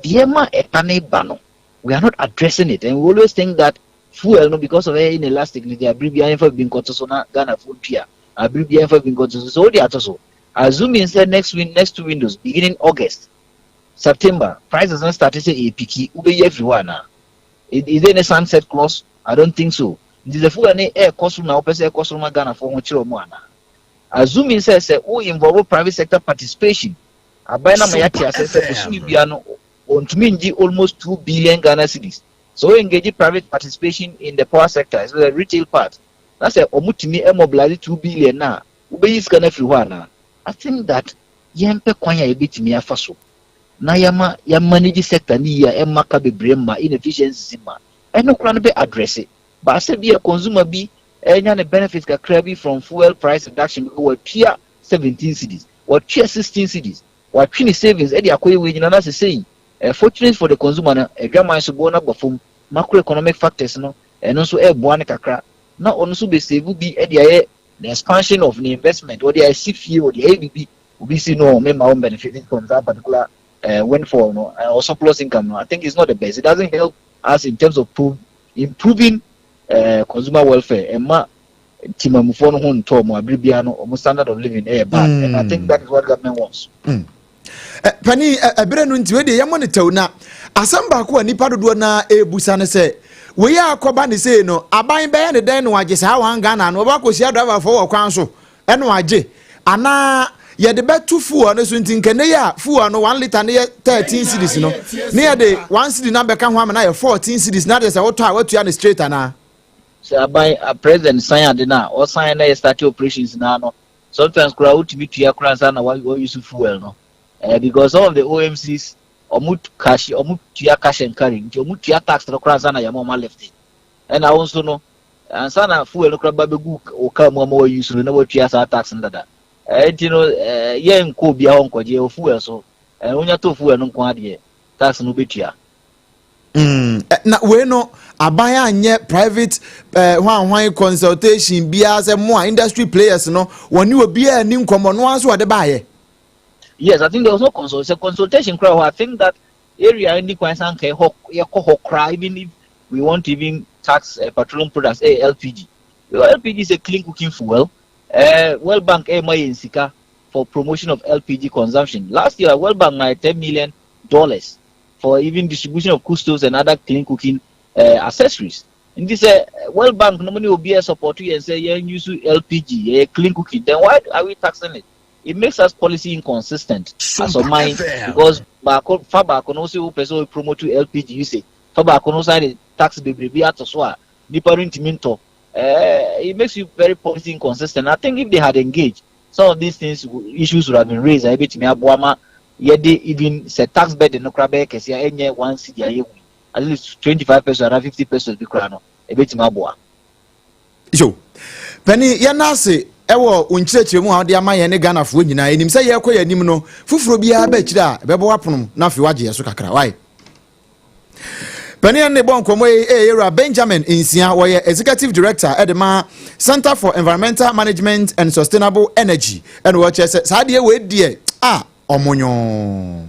deɛ ma ɛka ne ba no, we are not addressing it, and we always think that fuel no, because of ɛyɛ inelastic no, de abiri bi ayɛnfa bi nkɔto so na Ghana fo tua abiri bi ayɛnfa bi nkɔto so. So o de ato so, assuming sɛ next two windows beginning August, September, prices no start sɛ epeak, wobɛyi afiri hɔ anaa? Is there any sunset clause? I don't think so. Nti sɛ fuel ne ɛɛkɔ soro na wopɛ sɛ ɛkɔ soro ma Ghana fo ho kyerɛ ɔmo anaa? Assuming sɛ wo involve private sector participation, aban na ma yɛate ase sɛ bosome bia no ontumi ngye almost 2 billion Ghana cedis, so wo engage private participation in the power sector, so the retail part, na sɛ ɔmo tumi mobilize 2 billion na wobɛyi sika no afiri hɔ anaa? I think that yɛmpɛ kwan a yɛbɛtumi afa so na yɛma yɛmanage sector ne yie a ɛmma ka bebree ma inefficiencies ma ɛno koraa no bɛ address baasa bi a consumer bi ɛnya ne benefit kakra bi from fuel price reduction, because watua 17 cedis, watua 16 cedis, watwe ne savings ɛde akɔyɛ wei nyina na sɛ yi fortunate for the consumer no, adwaman so boɔ no abɔ fam, macroeconomic factors no ɛno nso ɛɛboa ne kakra na ɔno nso bɛsave bi ɛde ayɛ the expansion of the investment, wɔde ayɛ fie, wɔde ayɛ bibi obi si no mema wɔn benefiting from that particular windfall no or surplus income no. I think it's not the best. It doesn't help us in terms of improving consumer welfare. Ɛma timamufoɔ no ho ntɔ ɔmo abiri bia no, ɔmo standard of living ɛyɛ bad, and I think that is what government wants.
Pani ɛberɛ no nti wei deɛ yɛmmɔ ne tɛw, na asɛm baako a nipa dodoɔ na ɛbusa no sɛ wei a akɔba ne sei no, aban bɛyɛ ne dɛn no wagye saa 1 Ghana no? Wɔbɛkɔhyia driverfoɔ wɔ kwan so ɛna wagye anaa yɛde bɛto fuel no so? Nti nkɛnɛ yi a fuel no 1 litre ne yɛ 13 cedis no, ne yɛde 1 cedi na bɛka ho ama na yɛ 14 cedis, na deɛ sɛ wotɔ a watua ne straight anaa?
Sɛ aban a president sign ade na ɔsign na yɛ start operations na no, sometimes koraa wotumi tua koraa nsa na wa use fuel no, because some of the OMCs ɔmo cash, ɔmo tua cash and carry, nti ɔmo tua tax no koraa nsa na yɛma ɔmo lift. Ɛna wo nso no, ansa na fuel no koraa ba bɛgu wo car mu ama wa use no, na watua saa tax no dada. Nti no yɛn nkɔ obiara hɔ nkɔgye ɛwɔ fuel so. Wonya tɔ fuel no nko adeɛ, tax no bɛtua.
Na wei no aban anyɛ private hwanhwan consultation biara sɛ mo a industry players no wɔne obiara ni nkɔmmɔ no ara nso wɔde baayɛ?
Yes, I think there was no consultation koraa hɔ. I think that area ni kwan san ka ɛhɔ yɛkɔ hɔ koraa, even if we want to even tax petroleum products, LPG, because LPG is a clean cooking fuel. World Bank ɛma yɛn sika for promotion of LPG consumption. Last year World Bank na $10 million for even distribution of cook stoves and other clean cooking accessories. Nti sɛ World Bank no mo ne obi support yɛn sɛ yɛn use LPG, yɛ clean cooking, then why are we taxing it? It makes us policy inconsistent as ɔman, because baako fa baako no sɛ wopɛ sɛ wo promote LPG usage, fa baako no san de tax bebree ato so a nipa no ntumi ntɔ. It makes you very policy inconsistent. I think if they had engaged, some of these things, issues would have been raised a ebetumi aboa ma. Yɛde even sɛ tax burden no koraa bɛyɛ kɛse a, ɛnyɛ 1 cedi a yɛhu, at least 25 pesewas anaa 50 pesewas bi koraa no, ebɛtumi aboa.
Yo, pani, yɛn ase ɛwɔ nkyerɛkyerɛ mu a wɔde ama yɛn ne Ghanafoɔ nyinaa. Enim sɛ yɛrekɔ yɛn anim no, foforɔ biara bɛkyerɛ a ɛbɛbɔ wapono na afei wagye yɛ so kakra. Wae, panin ne bɔ nkɔmɔ yi ɛyɛ Yɛwura Benjamin Nsia, wɔyɛ executive director ɛde ma Center for Environmental Management and Sustainable Energy, ɛna wɔkyerɛ sɛ saa adeɛ wɔ ediɛ a ɔmonyɔɔ.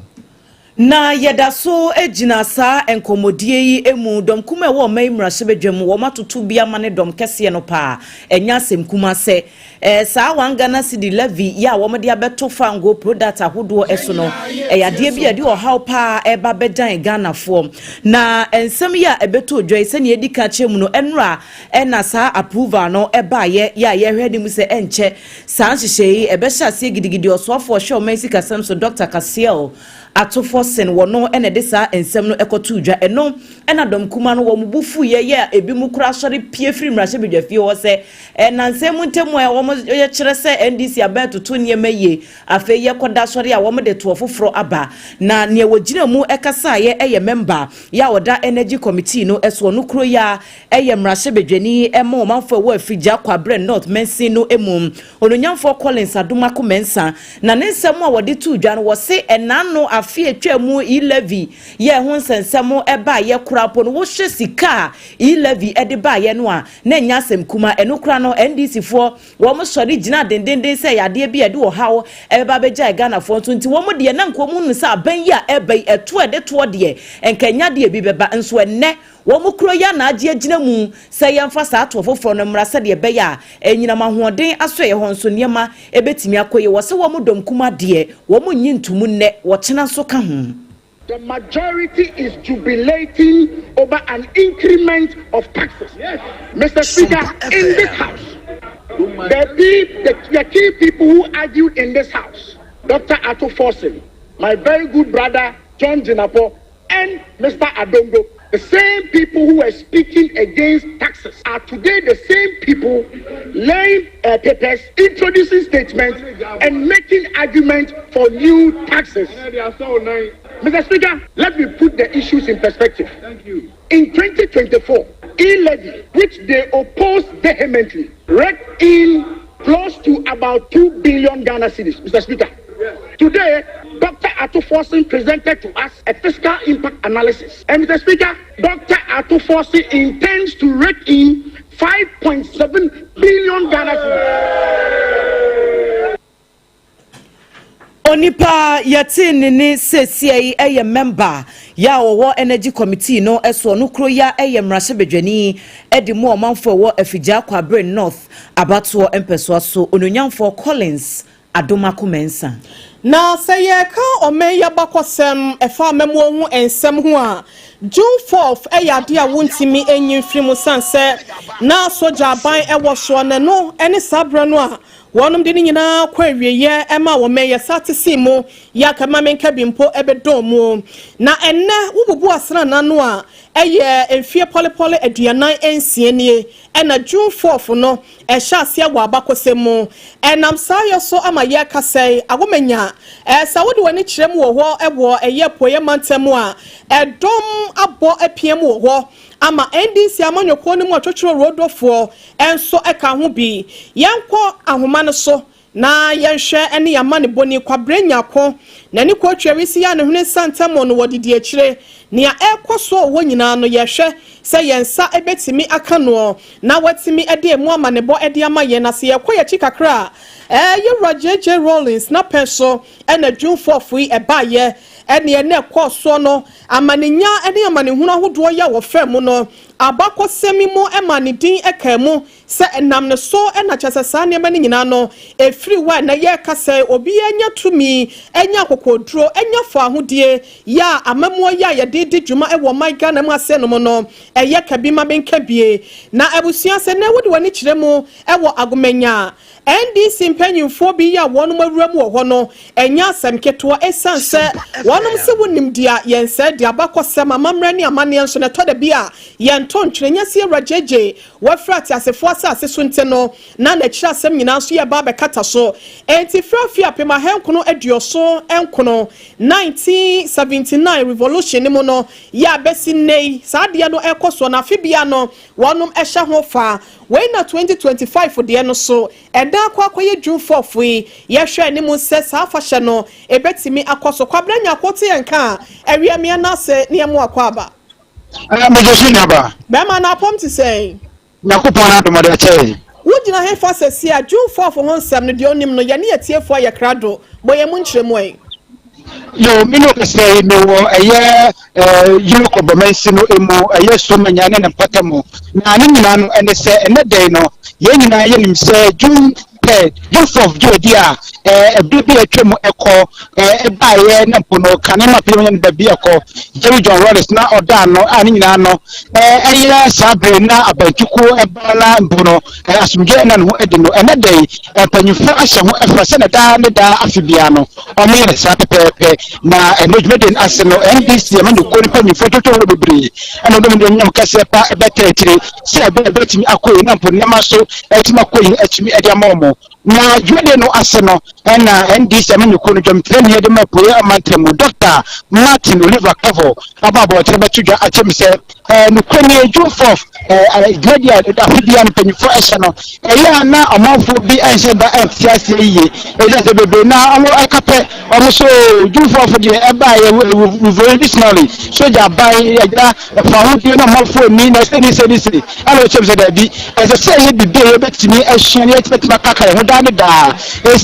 Na yɛda so gyina saa nkɔmmɔdie yi mu. Dɔm kuma ɛwɔ ɔman yi mmarahyɛbadwam, wɔn atoto bi ama ne dɔm kɛseɛ no paa. Ɛnyɛ asɛm kuma sɛ saa 1 Ghana cedi levy yi a wɔde abɛto fango product ahodoɔ ɛso no, ɛyɛ adeɛ bi a ɛde ɔhaw paa ɛba bɛdan Ghanafoɔ. Na nsɛm yi a ɛbɛtɔ dwa yi, sɛnea yɛdi ka kyerɛ mu no, ɛnora ɛna saa approval no ɛbaayɛ yɛ a yɛhwɛ anim sɛ ɛnkyɛ saa nhyehyɛ yi ɛbɛhyɛ aseɛ gidigidi. Ɔsoafoɔ ɔhwɛ ɔman sikasɛm so, Dr Cassiel Ato Forson, wɔ no ɛna ɛde saa nsɛm no ɛkɔto dwa. Ɛno ɛna dɔm kuma no wɔn bu fu yɛ yɛ a ebi mu kora asɔre pie firi mmarahyɛbadwa fie hɔ sɛ ɛnansɛm mu ntɛm a wɔn yɛkyerɛ sɛ NDC abɛn toto nneɛma yie. Afei yɛkɔda asɔre a wɔn de toɔ foforɔ aba. Na nea wɔgyina mu ɛkasaeɛ ɛyɛ member yɛ a ɔda Energy Committee no ɛso, ɔno kuro yi a ɛyɛ mmarahyɛbadwani ɛma ɔmanfoɔ ɛwɔ Afigya Kwabrɛ North mansin no mu, Ononyamfoɔ Collins Adomako Mensah. Na ne nsɛm a wɔde to dwa no, wɔse ɛnano afe atwa mu e-levy yɛ ho nsɛnsɛm ɛbaayɛ kora po no, wohyɛ sika a e-levy ɛde baayɛ no a, na ɛnya asɛm kuma. Ɛno kora no, NDC foɔ wɔn sɔre gyina dendenden sɛ yadeɛ bi a ɛde ɔhaw ɛbɛba abɛgya Ghanafoɔ nso. Nti wɔn deɛ, na nka wɔn nu sɛ aban yi a ɛba yi ɛto ɛde toɔ deɛ, nka nya deɛ bi bɛba nso. Ɛnnɛ wɔn kuro yi anaagye agyina mu sɛ yɛmfa saa atoɔ foforɔ no mmra, sɛdeɛ ɛbɛyɛ a ɛnyinam ahoɔden aso ɛyɛ hɔ nso nneɛma ɛbɛtumi akɔ yie. Wɔ sɛ wɔn dɔm kuma deɛ, wɔn nyi ntomu nnɛ, wɔkyena nso ka ho.
The majority is jubilating over an increment of taxes. Yes. Mr. Speaker, in this house, the key people who argued in this house, Dr. Ato Forson, my very good brother John Jinapor, and Mr. Adongo, the same people who were speaking against taxes are today the same people laying papers, introducing statements, and making arguments for new taxes. Mr. Speaker, let me put the issues in perspective. Thank you. In 2024, e-levy, which they opposed vehemently, raked in close to about 2 billion Ghana cedis, Mr. Speaker. Yes. Today, Dr. Ato Forson presented to us a fiscal impact analysis. And Mr. Speaker, Dr. Ato Forson intends to rake in 5.7 billion Ghana cedis.
Onipa yɛte ne ne seesia yi yɛ member yɛ a wɔwɔ Energy Committee no so, ɔno kuro yi a yɛ mmarahyɛbadwani de mu ɔmanfoɔ ɛwɔ Afigya Kwabre North abatoɔ mpɛsoa so, Ononyamfoɔ Collins Adomako Mensah.
Na sɛ yɛka ɔman yi abakɔsɛm ɛfa amammuo ho nsɛm ho a, June 4th ɛyɛ adeɛ a wontumi enyi mfiri mu, san sɛ na sogya aban ɛwɔ soɔ, na no ɛne saa berɛ no a wɔnom de ne nyinaa kɔ awieeɛ ɛma wɔn yɛ sa te si mu yɛ akama menka bi mpo ɛbɛdɔn mu. Na ɛnnɛ wobubu asrana no a, ɛyɛ mfie pɔlepɔle 46 nie ɛna June 4th no ɛhyɛ aseɛ wɔ abakɔsɛm mu. Ɛnam saa yɛ so ama yɛreka sɛ Agomanya sɛ wode w'ani kyerɛ mu wɔ hɔ, ɛwɔ ɛyɛ Apueɛ mantam a ɛdɔm abɔ apia mu wɔ hɔ ama NDC amanyɔkuo no mu atwotwerɛ rodofoɔ ɛnso ɛka ho bi. Yɛnkɔ ahoma no so na yɛnhwɛ ɛne yɛama ne bɔni Kwabrɛ Nyako na ne kɔtwa wisi yɛ ne hwene nsa no wɔ didi akyire. Nea ɛrekɔ so wɔ nyinaa no, yɛhwɛ sɛ yɛn nsa bɛtumi aka noɔ na watumi de emu ama ne bɔ de ama yɛn. Na sɛ yɛkɔ yɛkyi kakra a, yɛwura JJ Rawlings n'apɛn so ɛna June 4th yi ɛbaayɛ. Ɛne ɛna ɛkɔɔ soɔ no, amanenya ne amanehunu ahodoɔ yi a wɔfɛ mu no, abakɔsɛm mu ɛma ne din ɛka mu sɛ ɛnam ne so ɛna kyerɛ sɛ saa nneɛma no nyinaa no ɛfiri hɔ a na yɛreka sɛ obi anya tumi, anya akokoduro, anya fɔ ahodie yɛ a amammuo yi a yɛde di dwuma ɛwɔ ɔman Ghana mu ase nom no, ɛyɛ kabi ma menka bie. Na abusua, sɛ na wode w'ani kyerɛ mu ɛwɔ Agomanya, NDC mpanyinfoɔ bi yi a wɔn awura mu wɔ hɔ no, ɛnyɛ asɛm ketewa, ɛsiane sɛ wɔnom sɛ wonim deɛ yɛn sɛ de abakɔsɛm, amammerɛ ne amanneɛ nso na ɛtɔ da bi a yɛnto. yɛnto ntwene nyɛ sɛ Yɛwura JJ wafiri ateasefoɔ asase so nti no na n'akyiri asɛm nyinaa nso yɛba abɛkata so. Enti firi afe 1979, 1979 revolution no mu no yɛ a bɛsi nnɛ yi saa adeɛ no ɛkɔ soɔ na afe bia no wɔnom ɛhyɛ ho fa. Wei na 2025 deɛ no so ɛdan akɔyɛ June 4th yi. Yɛhwɛ anim sɛ saa afahyɛ no ebɛtumi akɔ so. Kwabena Nyako te yɛn ka a awia mmea no ase ne yɛn mu akɔ aba.
Megye so, nuaba.
Bɛrima na apɔm te sɛn?
Nyankopɔn no adom ɔde akyɛ.
Wogyina he fa sɛsi a June 4th ho nsɛm no deɛ onim no yɛne yɛtiefoɔ ayɛ krado bɔ yɛn mu nkyerɛmu ɛ?
Yo, me ne kɛsɛ yi mewɔ ɛyɛ Yilo Krobo mansin no mu, ɛyɛ Somanya ne ne mpɔtam mu. Na ne nyinaa no ɛne sɛ ɛnɛ dɛn no yɛn nyinaa yɛnim sɛ June 3rd, June 4th dwumadi a ɛbere bi a atwa mu ɛkɔ ɛbaeɛ na mpo no kane ma pii no baabi ɛkɔ Jerry John Rawlings na ɔda ano a ne nyinaa no ɛyɛ saa bere na abantukuo ɛba na mpo no asomdwe na ne ho adi no. Ɛnɛ dɛn mpanyinfoɔ ahyɛ ho ɛfa sɛ na daa ne daa afe biara no ɔmo yɛ ne saa pɛpɛɛpɛ. Na ɛno dwumadi no ase no, NDC amanyɔkuo no mpanyinfoɔ twotwo hɔ bebree ɛna ɔdɔm de onyam kɛseɛ pa ɛbɛtɛ akyire sɛ ɛbɛyɛ ɛbɛtumi akɔ yi na mpo nneɛma so ɛtumi akɔ yi ɛtumi ɛde ama wɔn. Na dwumadi no ase no, ɛna NDC amanyɔkuo no dwamtirani de ma Apueɛ amantam mu, Dr Martin Oliver Kavor, aba abɔnten bɛto dwa akyɛm sɛ nokorɛ nie, June 4th dwumadi a afe biara no mpanyinfoɔ ɛhyɛ no, ɛyɛ a na ɔmanfoɔ bi ɛnhyɛ da ɛnte aseɛ yie, ɛsiane sɛ bebree na ɔmo ɛka pɛ ɔmo so June 4th deɛ ɛbaa yɛ revolutionary sogya aban ɛgya ɛfa ahodie na ɔmanfoɔ ni na ɛsɛ ni sɛ ni sɛ. Ɛna ɔkyerɛ sɛ daabi, ɛsɛ sɛ ɛyɛ biribi a yɛbɛtumi asua na yɛtumi akaka yɛn ho daa ne daa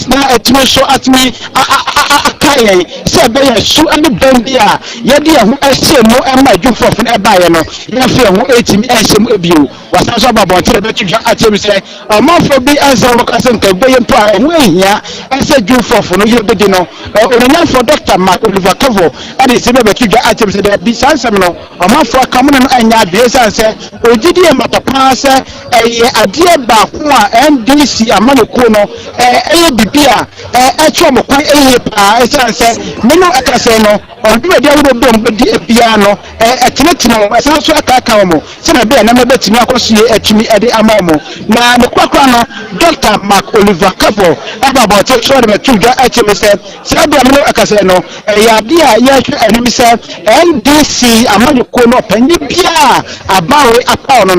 na ɛtumi nso atumi aka yɛn sɛ ɛbɛyɛ su ne bɛn bi a yɛde yɛn ho ahyɛ mu ɛma June 4th no ɛbaeɛ no, yɛmfa yɛn ho ɛtumi ɛnhyɛ mu ebio. Wasan so aba abɔnten bɛto dwa akyerɛ mu sɛ ɔmanfoɔ bi ɛnsɛ wɔka sɛ nka ɛbɛyɛ mpo a ɛho ahia ɛsɛ June 4th no yɛbɛdi no. Onanyamfoɔ Dr Mark Oliver Kavor ɛde sɛ bi abɛto dwa akyerɛ mu sɛ daabi, saa nsɛm no ɔmanfoɔ aka mo ne no ɛnyɛ adeɛ, ɛsiane sɛ ogyidi yɛ mapa paa sɛ ɛyɛ adeɛ baako a NDC amanyɔkuo no ɛyɛ bibi a ɛkyerɛ ɔmo kwan ɛyie paa, ɛsiane sɛ me no ɛka sɛ no ɔdwumadi ahodoɔ bi a ɔmo bɛdi biara no ɛtenetene wɔn, ɛsan so ɛkaaka wɔn sɛnɛ ɛbɛyɛ nneɛma bɛtumi akɔ so yie atumi ɛde ama wɔn. Na ne korakora no, Dr Mark Oliver Kavor ɛba abɔnten so ɛde bɛto dwa akyerɛ mu sɛ saa bea me no ɛka sɛ no ɛyɛ adeɛ a yɛhwɛ anim sɛ NDC amanyɔkuo no ɔpanyin biara abawe apaw no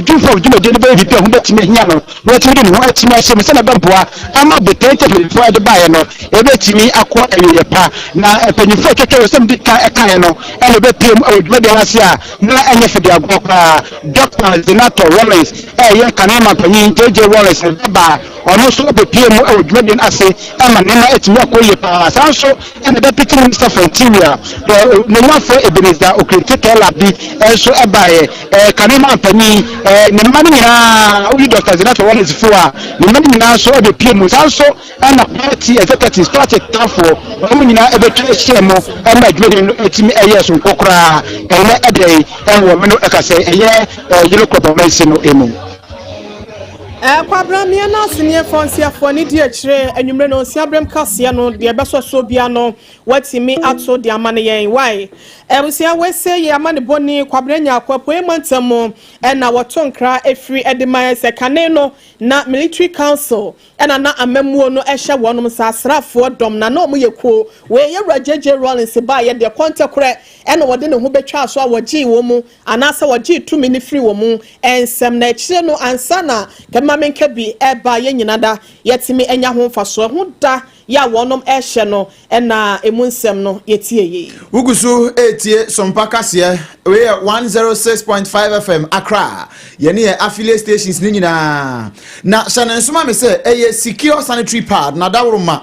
June 4th dwumadie no bɛyɛ biribi a ho bɛtumi ahia no na watumi de ne ho atumi ahyɛ mu sɛnɛ ɛbɛboa ama botae mpanyinfoɔ ɛde baeɛ no ɛbɛtumi akɔ awieɛ pa. Na mpanyinfoɔ atwatwa wɔ sɛm di kan ɛkaeɛ no ɛna ɛbɛpie mu ɛwɔ dwumadie no ase a na ɛnyɛ fɛde agorɔ koraa. Dr Zanetor Rawlings, ɛyɛ kane ma panyin JJ Rawlings ne baba, ɔno nso bɛpie mu ɛwɔ dwumadie no ase ɛma nneɛma atumi akɔ yie paa. Saa nso ɛna Deputy Minister for Interior, nonyafo Ebenezer Okletey Terlabi nso ɛbaeɛ. Kane ma panyin ne mma no nyinaa, woyi Dr Zanetor Rawlings fo a, ne mma no nyinaa nso ɛbɛpie mu. Saa nso ɛna party executives, party tafoɔ, wɔn nyinaa ɛbɛtwa ahyia mu ɛma dwumadie no ɛtumi ɛyɛ sonko koraa. Ɛnɛ ɛdɛ ɛwɔ me no ɛka sɛ ɛyɛ Yilo Krobo mansin no emu.
Kwabra mmea no aseneɛfoɔ nsiafoɔ ne di akyire anwummerɛ no nsia berɛm kaseɛ no deɛ ɛbɛsɔ so bia no watumi ato de ama no yɛn wae. Abusua, wese yɛ ama ne bɔne Kwabra Nyako Apueɛ mantam mu ɛna wɔto nkra ɛfiri ɛde ma yɛn sɛ kane no na military council ɛna na amammuo no ɛhyɛ wɔnom nsa, asraafoɔ dɔm na na ɔmo yɛ kuo. Wei yɛwura JJ Rawlings baayɛ deɛ kɔntɛkorɛ ɛna wɔde ne ho bɛtwa so a wɔgyee wɔn mu anaasɛ wɔgyee tumi no firi wɔn mu nsɛm. Na akyire no ansa na kɛmma menka bi ɛba yɛn nyina da yɛtumi anya ho mfasoɔ ho da yɛ a wɔnom ɛhyɛ no ɛna emu nsɛm no yɛtie yie.
Wogu so etie Sompa kaseɛ. Wei yɛ 106.5 FM Accra, yɛne yɛ affiliate stations ne nyinaa. Na hyɛ ne nsoma me sɛ ɛyɛ Secure sanitary pad na daworo ma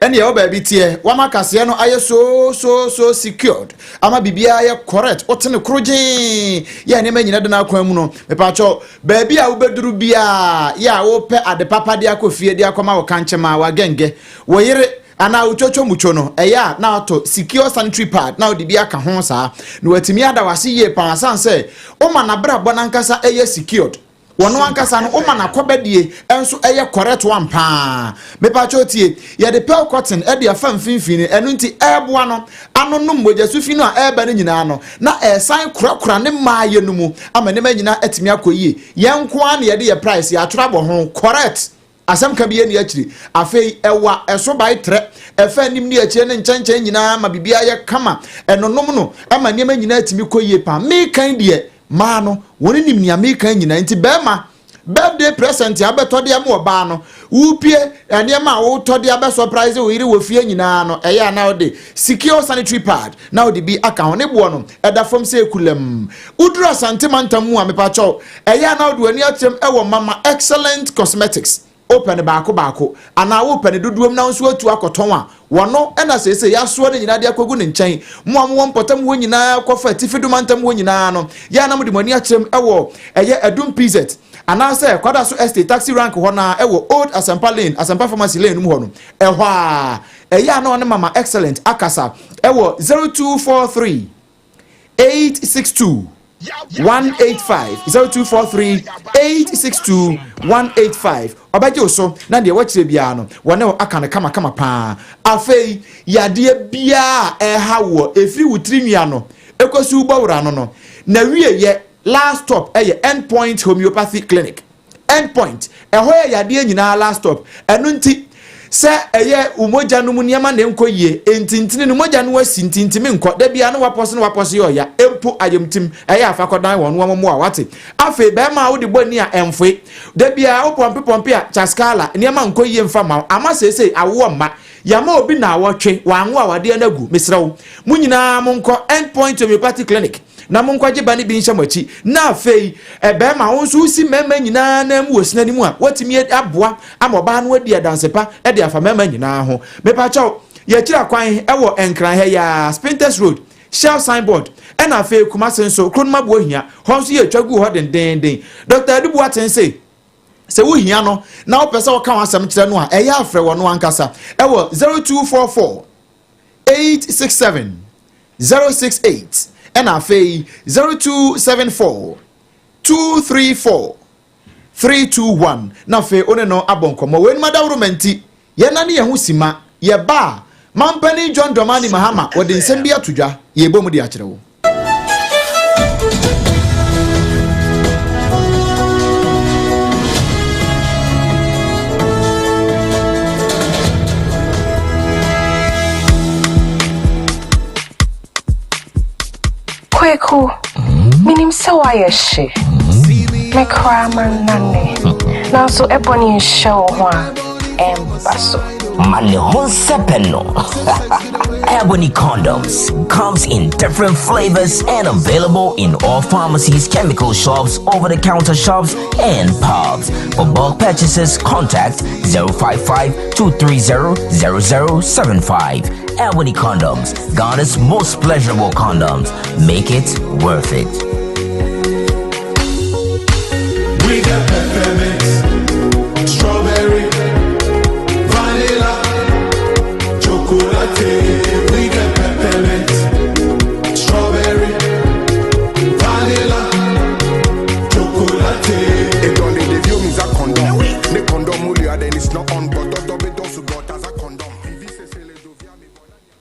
ɛne ɛwɔ baabi teɛ wama kaseɛ no ayɛ so so so secured ama biribiara yɛ correct. Wote ne koro gyee yɛ nneɛma nyina de no akwan mu no, mepaakyɛw, baabi a wobɛduru biara yɛ a wopɛ ade papa de akɔ fie de akɔma wo kankyema wagɛngɛ wo yere anaa wotwotwo mutwo no, ɛyɛ a na atɔ Secure sanitary pad na wode bi aka ho saa na watumi ada wase yie paa, san sɛ woma n'abrabɔ n'ankasa ɛyɛ secured. Wɔno ankasa no woma n'akɔbɛdie nso ɛyɛ correct one paa. Mepakyɛw tie, yɛde pearl cotton ɛde afa mfimfini, ɛno nti ɛɛboa no anonom mogyasu fi no a ɛɛba no nyinaa no, na ɛɛsan korakora ne mmaayɛ no mu ama nneɛma nyinaa atumi akɔ yie. Yɛn nko ara na yɛde yɛ price yɛatwerɛ abɔ ho correct. Asɛm ka bi yɛ ni akyiri. Afei ɛwa ɛso bae trɛ, ɛfa anim ne akyire ne nkyɛnkyɛn nyinaa ma biribiara yɛ kama. Ɛnonom no ɛma nneɛma nyinaa tumi kɔ yie paa. Meekan deɛ maa no wɔn nim nea meekan nyinaa nti bɛrima birthday present a wobɛtɔ de ama ɔbaa no, wopie nneɛma a wotɔ de abɛ surprise wo yere wɔ fie nyinaa no, ɛyɛ a na wode secure sanitary pad na wode bi aka ho. Ne boɔ no ɛda fam sɛ ekulam. Woduru Asante mantam mu a, mepakyɛw, ɛyɛ a na wode w'ani akyerɛm ɛwɔ Mama Excellent Cosmetics. Wopɛ no baako baako anaa wopɛ no dodoɔm na nso atu akɔtɔn a, wɔno ɛna seesei yɛasoa no nyinaa de akɔgu ne nkyɛn. Mo a mowɔ mpɔtam hɔ nyinaa kɔfa atifi do mantam hɔ nyinaa no, yɛ a na mode mo ani akyerɛm ɛwɔ ɛyɛ Adum PZ anaasɛ Kwadaso Estate taxi rank hɔ na ɛwɔ Old Asempa Lane, Asempa Pharmacy Lane no mu hɔ no, ɛhɔ a ɛyɛ a na ɔne Mama Excellent akasa ɛwɔ 0243 862 185, 0243 862 185. Ɔbɛgye wo so na deɛ wɔkyerɛ biara no wɔne wo aka no kamakama paa. Afei yadeɛ biara a ɛha wɔ ɛfiri wo tiri nua no ɛkɔsi wo bɔwura no na wieyɛ last stop ɛyɛ Endpoint Homeopathy Clinic. Endpoint, ɛhɔ yɛ yadeɛ nyinaa last stop. Ɛno nti sɛ ɛyɛ wo mogya no mu nneɛma na nkɔ yie, ntintini no mogya no asi ntintimi nkɔ da bia no wapɔse no wapɔse yɛ ɔya mpo ayamtim ɛyɛ afakɔdan wɔn wɔn mu a wate. Afei bɛrima a wode bɔ ani a ɛmfoe da bia wo pɔmpe pɔmpe a chaskala nneɛma nkɔ yie mfa ma ama seesei awoɔ mma yama obi na awɔtwe wanwo awadeɛ no agu. Mesrɛ wo, mo nyinaa monkɔ Endpoint Homeopathy Clinic na monkɔgye ba no bi nhyɛ mo akyi. Na afei ɛbɛrima wo nso wosi mmarima nyinaa nan mu wɔ sina no mu a wɔtumi aboa ama ɔbaa no adi adanse pa de afa mmarima nyinaa ho. Mepakyɛw, yɛkyerɛ kwan ɛwɔ Nkran ha yi, Spintex Road, Shell signboard, ɛna afei Kumase nso kuro no maboa hia hɔ nso yɛtwa gu hɔ dendenden. Dr. Adu Boateng se sɛ wohia no na wopɛ sɛ wɔka w'asɛm kyerɛ no a, ɛyɛ afrɛ wɔ no ankasa ɛwɔ 0244 867 068, ɛna afei 0274 234 321, na afei wo ne no abɔ nkɔmmɔ. Weinom adaworoma nti yɛna ne yɛn ho sima yɛba a mampanin John Dramani Mahama wɔde nsɛm bi ato dwa, yɛbɔ mu de akyerɛ wo.
Kweku, minim sɛ woayɛ hye. Me koraa mannane. Nanso ɛbɔ ne nhyɛ wo ho a, ɛmba so.
Ma ne ho nsɛpɛ no. Ebony condoms comes in different flavors and available in all pharmacies, chemical shops, over-the-counter shops, and pubs. For bulk purchases, contact 055 230 0075. Ebony condoms, Ghana's most pleasurable condoms. Make it worth it.
We got peppermint, strawberry, vanilla, chocolate. We got peppermint, strawberry, vanilla, chocolate.
It only the view means a condom. The condom then it's not on, but the got as a condom.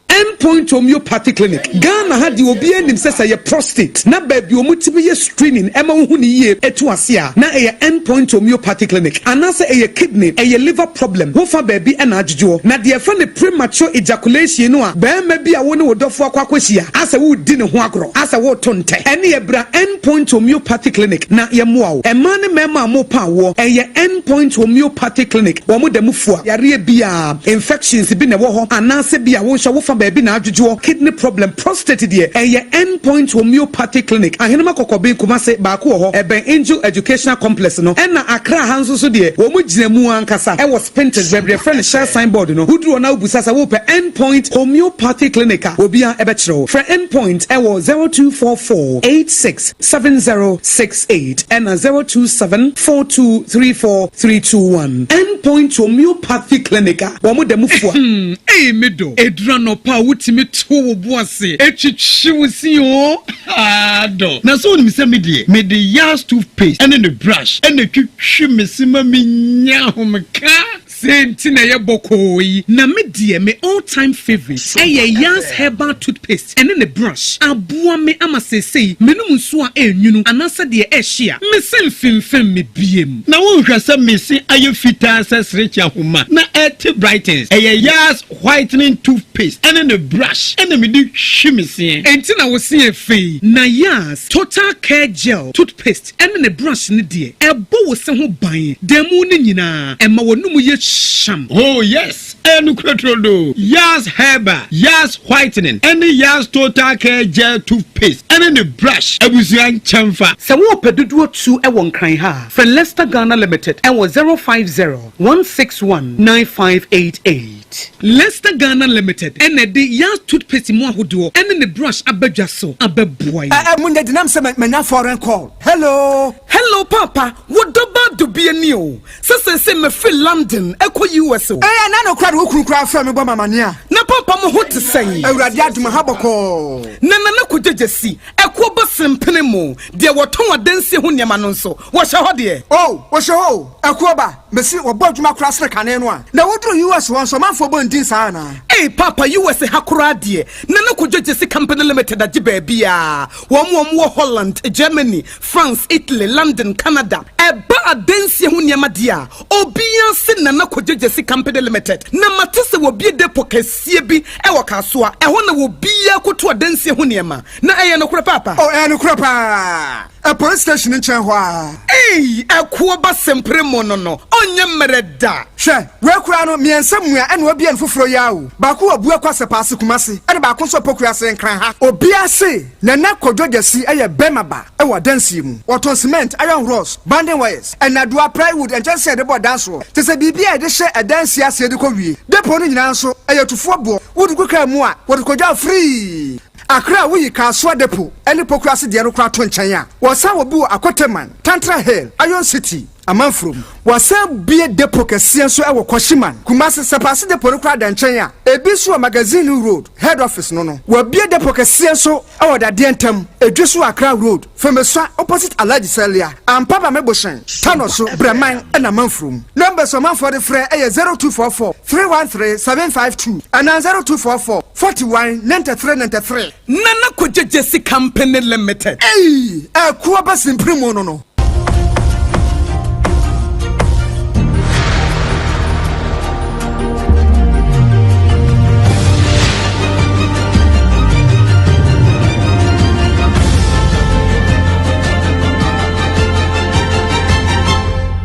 Endpoint Homeopathy Clinic Ghana ha deɛ obi anim sɛ sɛ yɛ prostate na baabi ɔmo tumi yɛ screening ɛma wohu ne yie etu ase a, na ɛyɛ Endpoint Homeopathy Clinic, anaasɛ ɛyɛ kidney, ɛyɛ liver problem, wofa baabi ɛna adwodwoɔ na deɛ ɛfɛ ne premature ejaculation no a, bɛrima bi a wo ne wo dɔfo akɔ akɔhyia asɛ wodi ne ho agorɔ asɛ woto ntɛ, ɛne yɛbra Endpoint Homeopathy Clinic na yɛmmoa wo. Mmaa ne mmarima a mopa awoɔ, ɛyɛ Endpoint Homeopathy Clinic. Wɔn da mu fua yareɛ biara, infections bi na ɛwɔ hɔ anaasɛ bi a wo nso wofa baabi na adwodwoɔ, kidney problem, prostate deɛ, ɛyɛ Endpoint Homeopathy Clinic. Ahenema Kɔkɔben, Kumase baako wɔ hɔ, ɛbɛn Angel Educational Complex no, ɛna Accra ha nso so deɛ wɔn gyina mu ankasa ɛwɔ Spintex baabi yɛfrɛ no Shell signboard no. Woduru hɔ na wobusa sɛ wopɛ Endpoint Homeopathy Clinic a, obiara ɛbɛkyerɛ wo. Frɛ Endpoint ɛwɔ 0244 86 7068 ɛna 027 4234 321. Endpoint Homeopathy Clinic a wɔn da mu fua.
Ee, me dɔ, edura nɔpa a wotumi
wotumi to wo bo ase twitwi wo se oo, haa dɔ.
Na sɛ wonim sɛ me deɛ, mede Yas toothpaste ne ne brush na ɛtwitwi me se ma menya ahomeka.
Sei nti na ɛyɛ bɔkɔɔ yi. Na me deɛ me all time favourite ɛyɛ Yas herbal toothpaste ɛne ne brush. Aboa me ama seesei menom nsuo a ɛnwunu anaasɛ deɛ ɛhye a, me se mfemfem me biem.
Na wonhwɛ sɛ me se ayɛ fitaa sɛ serekye ahoma na ɛte brightens. Ɛyɛ Yas whitening toothpaste ɛne ne brush ɛna mede hwi me seɛ.
Enti na wo se yɛ fɛ yi. Na Yas total care gel toothpaste ɛne ne brush no deɛ, ɛbɔ wo se ho ban da mu no nyinaa, ɛma w'anomu yɛ hyam.
Oh yes, ɛyɛ nokorɛ turodoo. Yas Herbal, Yas Whitening, ɛne Yas Total Care Gel Toothpaste ɛne ne brush abusua nkyɛnfa.
Sɛ worepɛ dodoɔ tu wɔ Nkran ha a, frɛ Lester Ghana Limited wɔ 050 161 9588. Lester Ghana Limited na ɛde Yas Toothpaste mu ahodoɔ ne ne brush aba dwa so abɛboa yɛn.
Ɛ ɛ munya gyinam sɛ manya foreign call. Hello.
Hello paapa, wo dɔ ba dubia ni o, sɛ seesei mafiri London ɛkɔ US o.
Ɛɛ ɛna no koraa de wo kunu koraa frɛ me bɔ me amaneɛ a.
Na paapa mo ho te sɛn?
Awurade adom aha bɔkɔɔ.
Na Nana Kwadwo Gyasi, ɛkoɔ ba sempene mo, deɛ wɔtɔn adansie ho nneɛma no nso, wɔhyɛ hɔ deɛ?
Oh, wɔhyɛ hɔ o, ɛkoɔ ba. Mese wɔbɔ adwuma koraa sene kane no a. Na woduru US hɔ nso ɔmanfoɔ bɔ ndin saa anaa?
Ei paapa US ha koraa deɛ Nana Kojo Gyasi Company Limited agye baabiaa, wɔn wɔn wɔ Holland, Germany, France, Italy, London, Canada. Ɛba adansie ho nneɛma deɛ a, obiaa se Nana Kojo Gyasi Company Limited. Na mate sɛ wɔbue depot kɛseɛ bi wɔ Kasoa, ɛhɔ na obiaa kɔtu adansie ho nneɛma. Na ɛyɛ nokorɛ paapa?
Oh ɛyɛ nokorɛ paa. Ɛ police station nkyɛn hɔ ara.
Ei ɛkoɔ ba sempere mo no no ɔnyɛ mmerɛ da.
Hwɛ, wei koraa no, mmiɛnsa mua ɛna wabue no foforɔ yi ara o. Baako wɔ Abuakwa Sɛpaase Kumasi ɛna baako nso wɔ Pokuase Nkran ha. Obiara se Nana Kwadwo Gyasi yɛ bɛrima ba wɔ adansie mu. Wɔtɔn cement, iron rods, banding wires, nnadewa, plywood, nkyɛnsee a yɛde bɔ dan soɔ, kyerɛ sɛ biribi a yɛde hyɛ adansie aseɛ de kɔ wie. Depot no nyinaa nso, ɛyɛ tufoɔ boɔ. Wode gu kaa mu a, wɔde kɔdwa wo free. Accra a woyi Kasoa Depot ne Pokuase deɛ no koraa to nkyɛn a, wɔsan wɔ bi wɔ Akoteman, Tantra Hill, Iron City, Amanfurom. Wɔasan bue depot kɛseɛ nso wɔ Kwashiman, Kumasi. Sɛpaase Depot no koraa da nkyɛn a, ebi nso wɔ Magazine Road, Head Office no no. Wɔabue depot kɛseɛ nso wɔ Dadeɛ Ntam, Edweso Accra Road, Femesua opposite Alhaji Salia, Ampaba Mebohyɛn, Tanoso, Brɛman ɛna Amanfurom. Numbers a ɔmanfoɔ de frɛ yɛ 0244 313 752 anaa 0244 41 93 93.
Nana Kwadwo Gyasi Company Limited.
Ei! Akuo aba simpiri mu no no.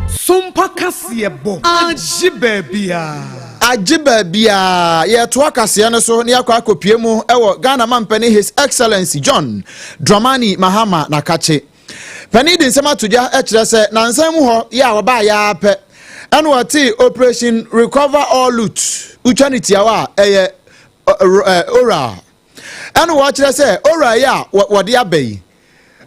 Sompa kaseɛ bɔ agye baabiara.
Agye baabiara. Yɛretoa kaseɛ no so na yɛakɔ akɔpue mu wɔ Ghana mampanin His Excellency John Dramani Mahama Nakakye. Panin de nsɛm ato dwa kyerɛ sɛ nansan mu hɔ yɛ a wɔbaeɛ ara pɛ ɛna wɔtee Operation Recover All Loot, wotwa no tiawa a ɛyɛ oral. Ɛna wɔkyerɛ sɛ oral yi a wɔde aba yi,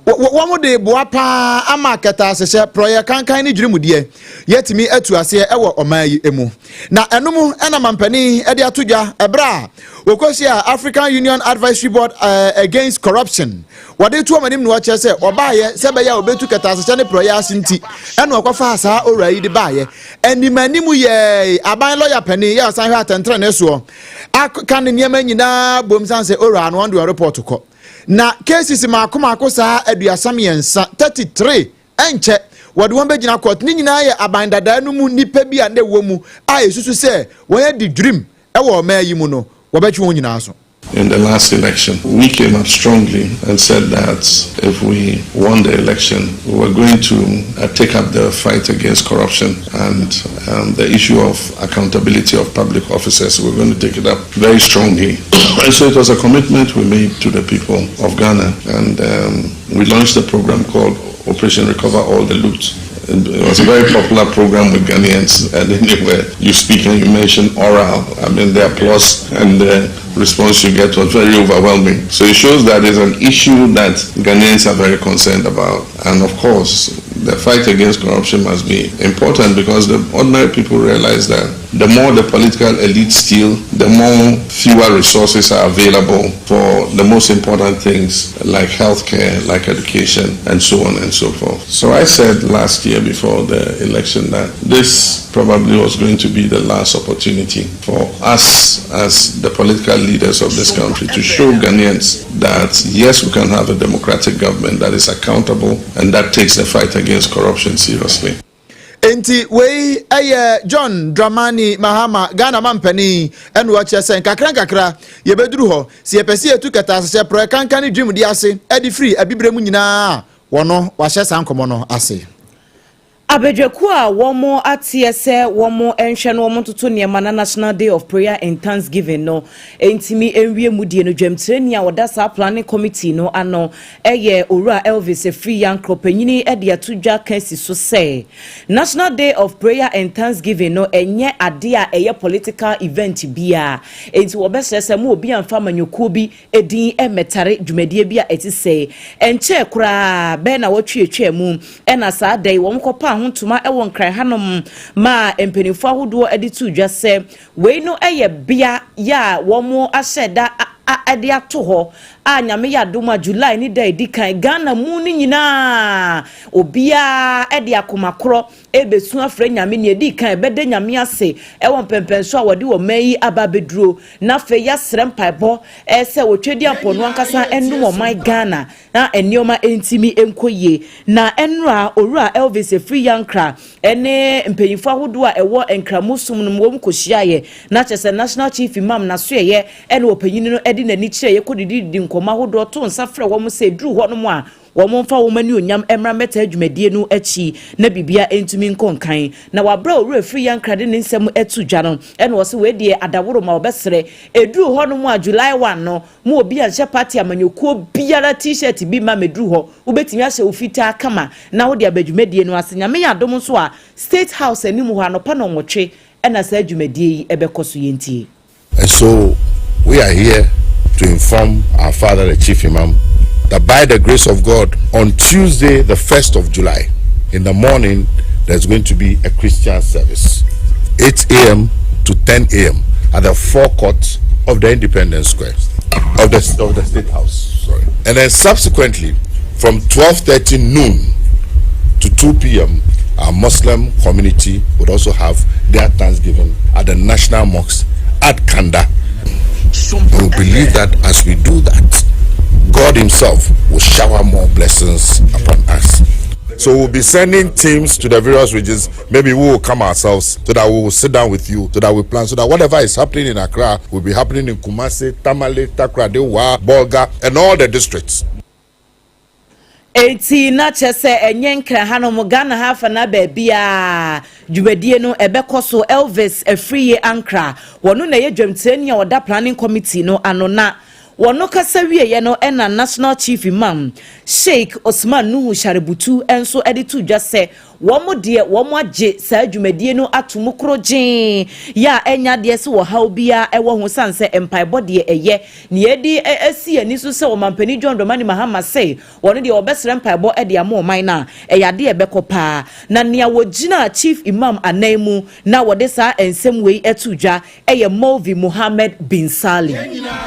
wɔn de boa paa ama kɛtɛasehyɛ, prɔyɛ kankan ne dwirimudeɛ yɛatumi atu aseɛ wɔ ɔman yi mu. Na ɛno mu ɛna mampanin de ato dwa ɛberɛ a wɔkɔhyia African Union Advisory Board uh, Against Corruption. Wɔde to wɔn anim na wɔkyerɛ sɛ wɔbaayɛ sɛ ɛbɛyɛ a wɔbɛtu kɛtɛasehyɛ ne prɔyɛ ase nti ɛna wɔkɔfaa saa owura yi de baayɛ. Anim anim yɛɛ aban lɔya panin yɛ ɔsan hwɛ atɛntenenee soɔ aka ne nneɛma nyinaa bom san sɛ owura no wɔn de wɔn report kɔ. Na cases mako mako saa 33, 33, ɛnkyɛ wɔde wɔn bɛgyina court. Ne nyinaa yɛ aban dadaa no mu nnipa bi a na ɛwɔ mu a ɛsusu sɛ wɔn adi dwirim wɔ ɔman yi mu no, wɔbɛtwe wɔn nyinaa aso.
In the last election, we came up strongly and said that if we won the election, we were going to uh, take up the fight against corruption and um, the issue of accountability of public officers. We were going to take it up very strongly. And so it was a commitment we made to the people of Ghana. And um, we launched a program called Operation Recover All the Loot. It was a very popular program with Ghanaians, and anywhere you speak and you mention oral, I mean, the applause and the response you get was very overwhelming. So it shows that it's an issue that Ghanaians are very concerned about. And of course, The fight against corruption must be important because the ordinary people realize that the more the political elite steal, the more fewer resources are available for the most important things like healthcare, like education, and so on and so forth. So I said last year before the election that this probably was going to be the last opportunity for us as the political leaders of this country to show Ghanaians that yes, we can have a democratic government that is accountable and that takes the fight against corruption seriously.
Enti wei yɛ John Dramani Mahama, Ghana mampanin, ɛna wakyerɛ sɛ nkakra nkakra yɛbɛduru hɔ. Sɛ yɛpɛ sɛ yɛtu kɛtɛasehyɛ prɛ kankan ne dwimdi ase de firi abibire mu nyinaa a, wɔno wahyɛ saa nkɔmmɔ no ase.
Abadwakuo a wɔn ateɛ sɛ wɔn nhwɛ na wɔn ntoto nneɛma na National Day of Prayer and Thanksgiving no ntumi nwie mu die no, dwamtirani a ɔda saa planning committee no ano yɛ Owura Elvis Afriyie Ankrɔ panyini de ato dwa ka si so sɛ National Day of Prayer and Thanksgiving no ɛnyɛ adeɛ a ɛyɛ political event biara, enti wɔbɛsrɛ sɛ mo obi amfa amanyɔkuo bi din mmɛtare dwumadie bi a ɛte sɛɛ. Ɛnkyɛɛ koraa bɛyɛ nnawɔtwe atwaa mu na saa da yi wɔkɔpaa ho ntoma wɔ Nkran hanom maa mpanimfoɔ ahodoɔ de too dwa sɛ wei no yɛ bea yɛ a wɔahyɛ da de ato hɔ a Nyame yɛ adom a July ne da a ɛdi kan Ghana mu no nyinaa obiara de akoma korɔ ɛbɛsu afrɛ Nyame. Nea ɛdi kan ɛbɛda Nyame ase ɛwɔ mpɛmpɛnso a wɔde ɔman yi aba abɛduro, na afei yɛasrɛ mpaebɔ sɛ Otwedeampɔ no ankasa nnom ɔman Ghana na nneɛma ntumi nkɔ yie. Na ɛnora Owura Elvis Afriyie Ankrah ne mpanyinfoɔ ahodoɔ a ɛwɔ Nkramosom som no mu wɔn kɔhyiaeɛ, na kyerɛ sɛ National Chief Imam n'asoɛeɛ ɛna ɔpanyin no de n'ani kyerɛeɛ kɔdidididi nkɔmmɔ ahodoɔ to nsa frɛ wɔn sɛ ɛduru hɔnom a wɔn mfa wɔn anuonyam mmra mmɛtaa dwumadie no akyi na biribia ntumi nkɔ nkan. Na wabrɛ Owura Afriyie Ankrah de ne nsɛm ato dwa no, ɛna ɔsɛ wei deɛ adaworo ma wɔbɛsrɛ ɛduru hɔnom a July 1 no mo obi anhyɛ party amanyɔkuo biara T-shirt bi ma mɛduru hɔ. Wobɛtumi ahyɛ wo fitaa kama na wode aba dwumadie no ase. Nyame yɛ adom nso a, State House anim hɔ anɔpa nɔnwɔtwe ɛna saa dwumadie yi ɛbɛkɔ so. Yɛntie.
And so we are here to inform our father, the Chief Imam, that by the grace of God, on Tuesday, the 1st of July, in the morning, there's going to be a Christian service, 8 a.m. to 10 a.m. at the forecourt of the Independence Square, of the State House. Sorry. And then subsequently, from 12:30 noon to 2 p.m., our Muslim community would also have their Thanksgiving at the National Mosque at Kanda. We believe that as we do that, God Himself will shower more blessings upon us. So we'll be sending teams to the various regions. Maybe we will come ourselves so that we will sit down with you, so that we plan, so that whatever is happening in Accra will be happening in Kumasi, Tamale, Takoradi, Wa, Bolga, and all the districts.
Enti na kyerɛ sɛ ɛnyɛ Nkran hanom, Ghana ha afa na baabiaa dwumadie no ɛbɛkɔ so. Elvis Afriyie Ankrah, wɔno na ɛyɛ dwamtirani a ɔda planning committee no ano, na wɔno kasa wieɛ no ɛna National Chief Imam Sheikh Osman Nuhu Sharubutu nso de to dwa sɛ wɔn deɛ wɔn agye saa dwumadie no ato mu koro gyee yɛ a ɛnya adeɛ sɛ wɔhaw biara ɛwɔ ho san sɛ mpaebɔ deɛ ɛyɛ nea yɛde asi ani so sɛ ɔmampanin John Dramani Mahama sɛ wɔn deɛ wɔbɛsrɛ mpaebɔ de ama ɔman no a ɛyɛ adeɛ ɛbɛkɔ paa. Na nea wɔgyina Chief Imam anan mu na wɔde saa nsɛm wei to dwa ɛyɛ Molvi Mohammed Bin Sali.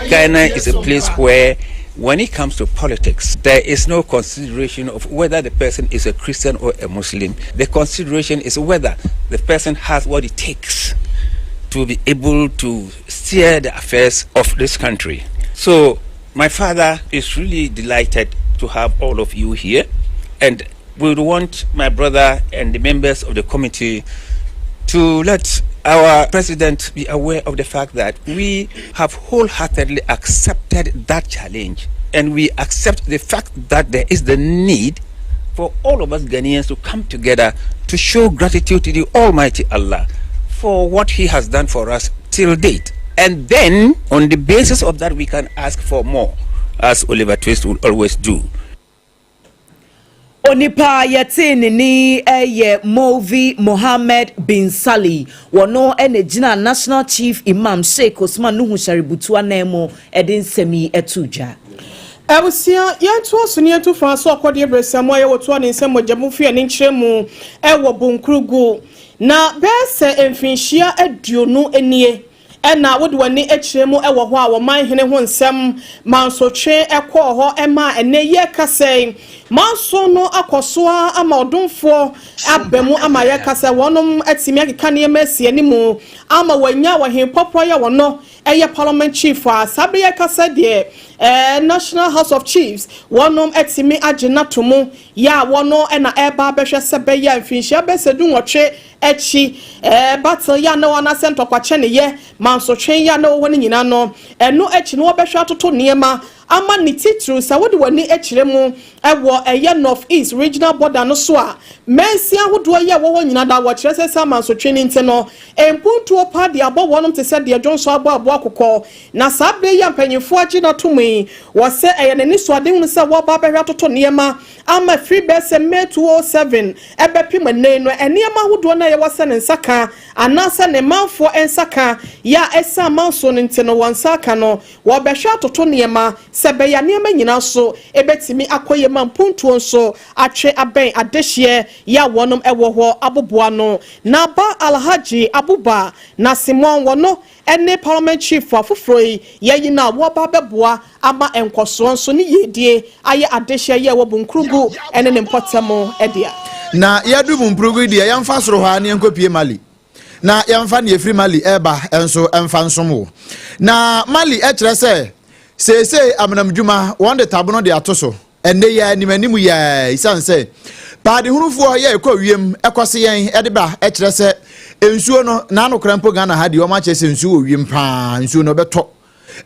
Ghana is a place where, when it comes to politics, there is no consideration of whether the person is a Christian or a Muslim. The consideration is whether the person has what it takes to be able to steer the affairs of this country. So, my father is really delighted to have all of you here, and we would want my brother and the members of the committee to let our president be aware of the fact that we have wholeheartedly accepted that challenge, and we accept the fact that there is the need for all of us Ghanaians to come together to show gratitude to the Almighty Allah for what He has done for us till date. And then, on the basis of that, we can ask for more, as Oliver Twist will always do.
Onipa yɛtee ne ni yɛ Molvi Mohammed Bin Sali, wɔno na gyina National Chief Imam Sheikh Osman Nuhu Sharubutu anan mu de nsɛm yi to dwa.
Abusua, yɛntoa so na yɛntu fa so akɔdeɛ berɛsamu a yɛwɔ toa ne nsam mogyamu fie ne nkyerɛmu wɔ Bunkrugu. Na bɛyɛ sɛ mfinhyia 20 nie na wode w'ani kyerɛ mu wɔ hɔ a wɔman hene ho nsɛm mansotwe kɔɔ hɔ maa ɛnnɛ yɛrekasa yi manso no akɔ so ara ama ɔdomfoɔ aba mu ama yɛreka sɛ wɔnom atumi akeka nneɛma asi anim ama wɔanya ɔhempɔporɔ yɛ wɔno ɛyɛ Parliament Chief a saa bere yɛrekasa deɛ eh, National House of Chiefs wɔnom atumi agye no ato mu yɛ a wɔno na ɛreba abɛhwɛ sɛ bɛyɛ a mfinhyia bɛsɛ 18 akyi eh, battle yɛ a na wɔ anaasɛ ntɔkwakyɛ ne yɛ mansotwe yɛ a na wɔ hɔ no nyinaa no ɛno akyi no wɔbɛhwɛ atoto nneɛma ama ne titiriw sɛ wode w'ani kyerɛ mu wɔ ɛyɛ North East Regional border no so a mansin ahodoɔ yi a ɛwɔ hɔ nyinaa da wɔkyerɛ sɛ sɛ amansotwe no nti no mpuntuo paa de abɔ wɔnom te sɛ deɛ dwonsɔ abɔ aboa kokɔ na saa berɛ yi a mpanyinfoɔ agye no ato mu yi wɔ sɛ ɛyɛ n'anisoadehunu sɛ wɔba abɛhwɛ atoto nneɛma ama firi bɛyɛ sɛ May 2007 ɛbɛpem ɛnnɛ yi no nneɛma ahodoɔ no a yɛwɔ sɛ ne nsa ka anaasɛ ne manfoɔ nsa ka yɛ a ɛsiane amansoɔ no nti no wɔn nsa aka no Wɔbɛhwɛ atoto nneɛma sɛ ɛbɛyɛ a nneɛma nyinaa so bɛtumi akɔ yie ma mpuntuo nso atwe abɛn adehyeɛ yɛ a wɔnom wɔ hɔ aboboa ano. Naba Alhaji Abuba Nasimon wɔno ne Parliament Chief afoforɔ yi yɛyi no a wɔreba abɛboa ama nkɔsoɔ nso ne yiedie ayɛ adehyeɛ yɛ wɔ Bunkrugu ne ne mpɔtam dea.
Na yɛadu Bunkrugu yi deɛ, yɛmfa soro hɔ ara na yɛnkɔpue Mali. na yɛmfa nea ɛfiri Mali reba nso mfa nsom wo. Na Mali kyerɛ sɛ seesei amenamdwuma wɔn de tabono de ato so ɛnnɛ yi anim anim yi ara esiane sɛ paadehunufoɔ yɛ ɛkɔ wiem ɛkɔse yɛn ɛde ba ɛkyerɛ sɛ nsuo no n'anokora mpo Ghana ha deɛ wɔn akyerɛ sɛ nsuo wɔ wiem paa nsuo no ɛbɛtɔ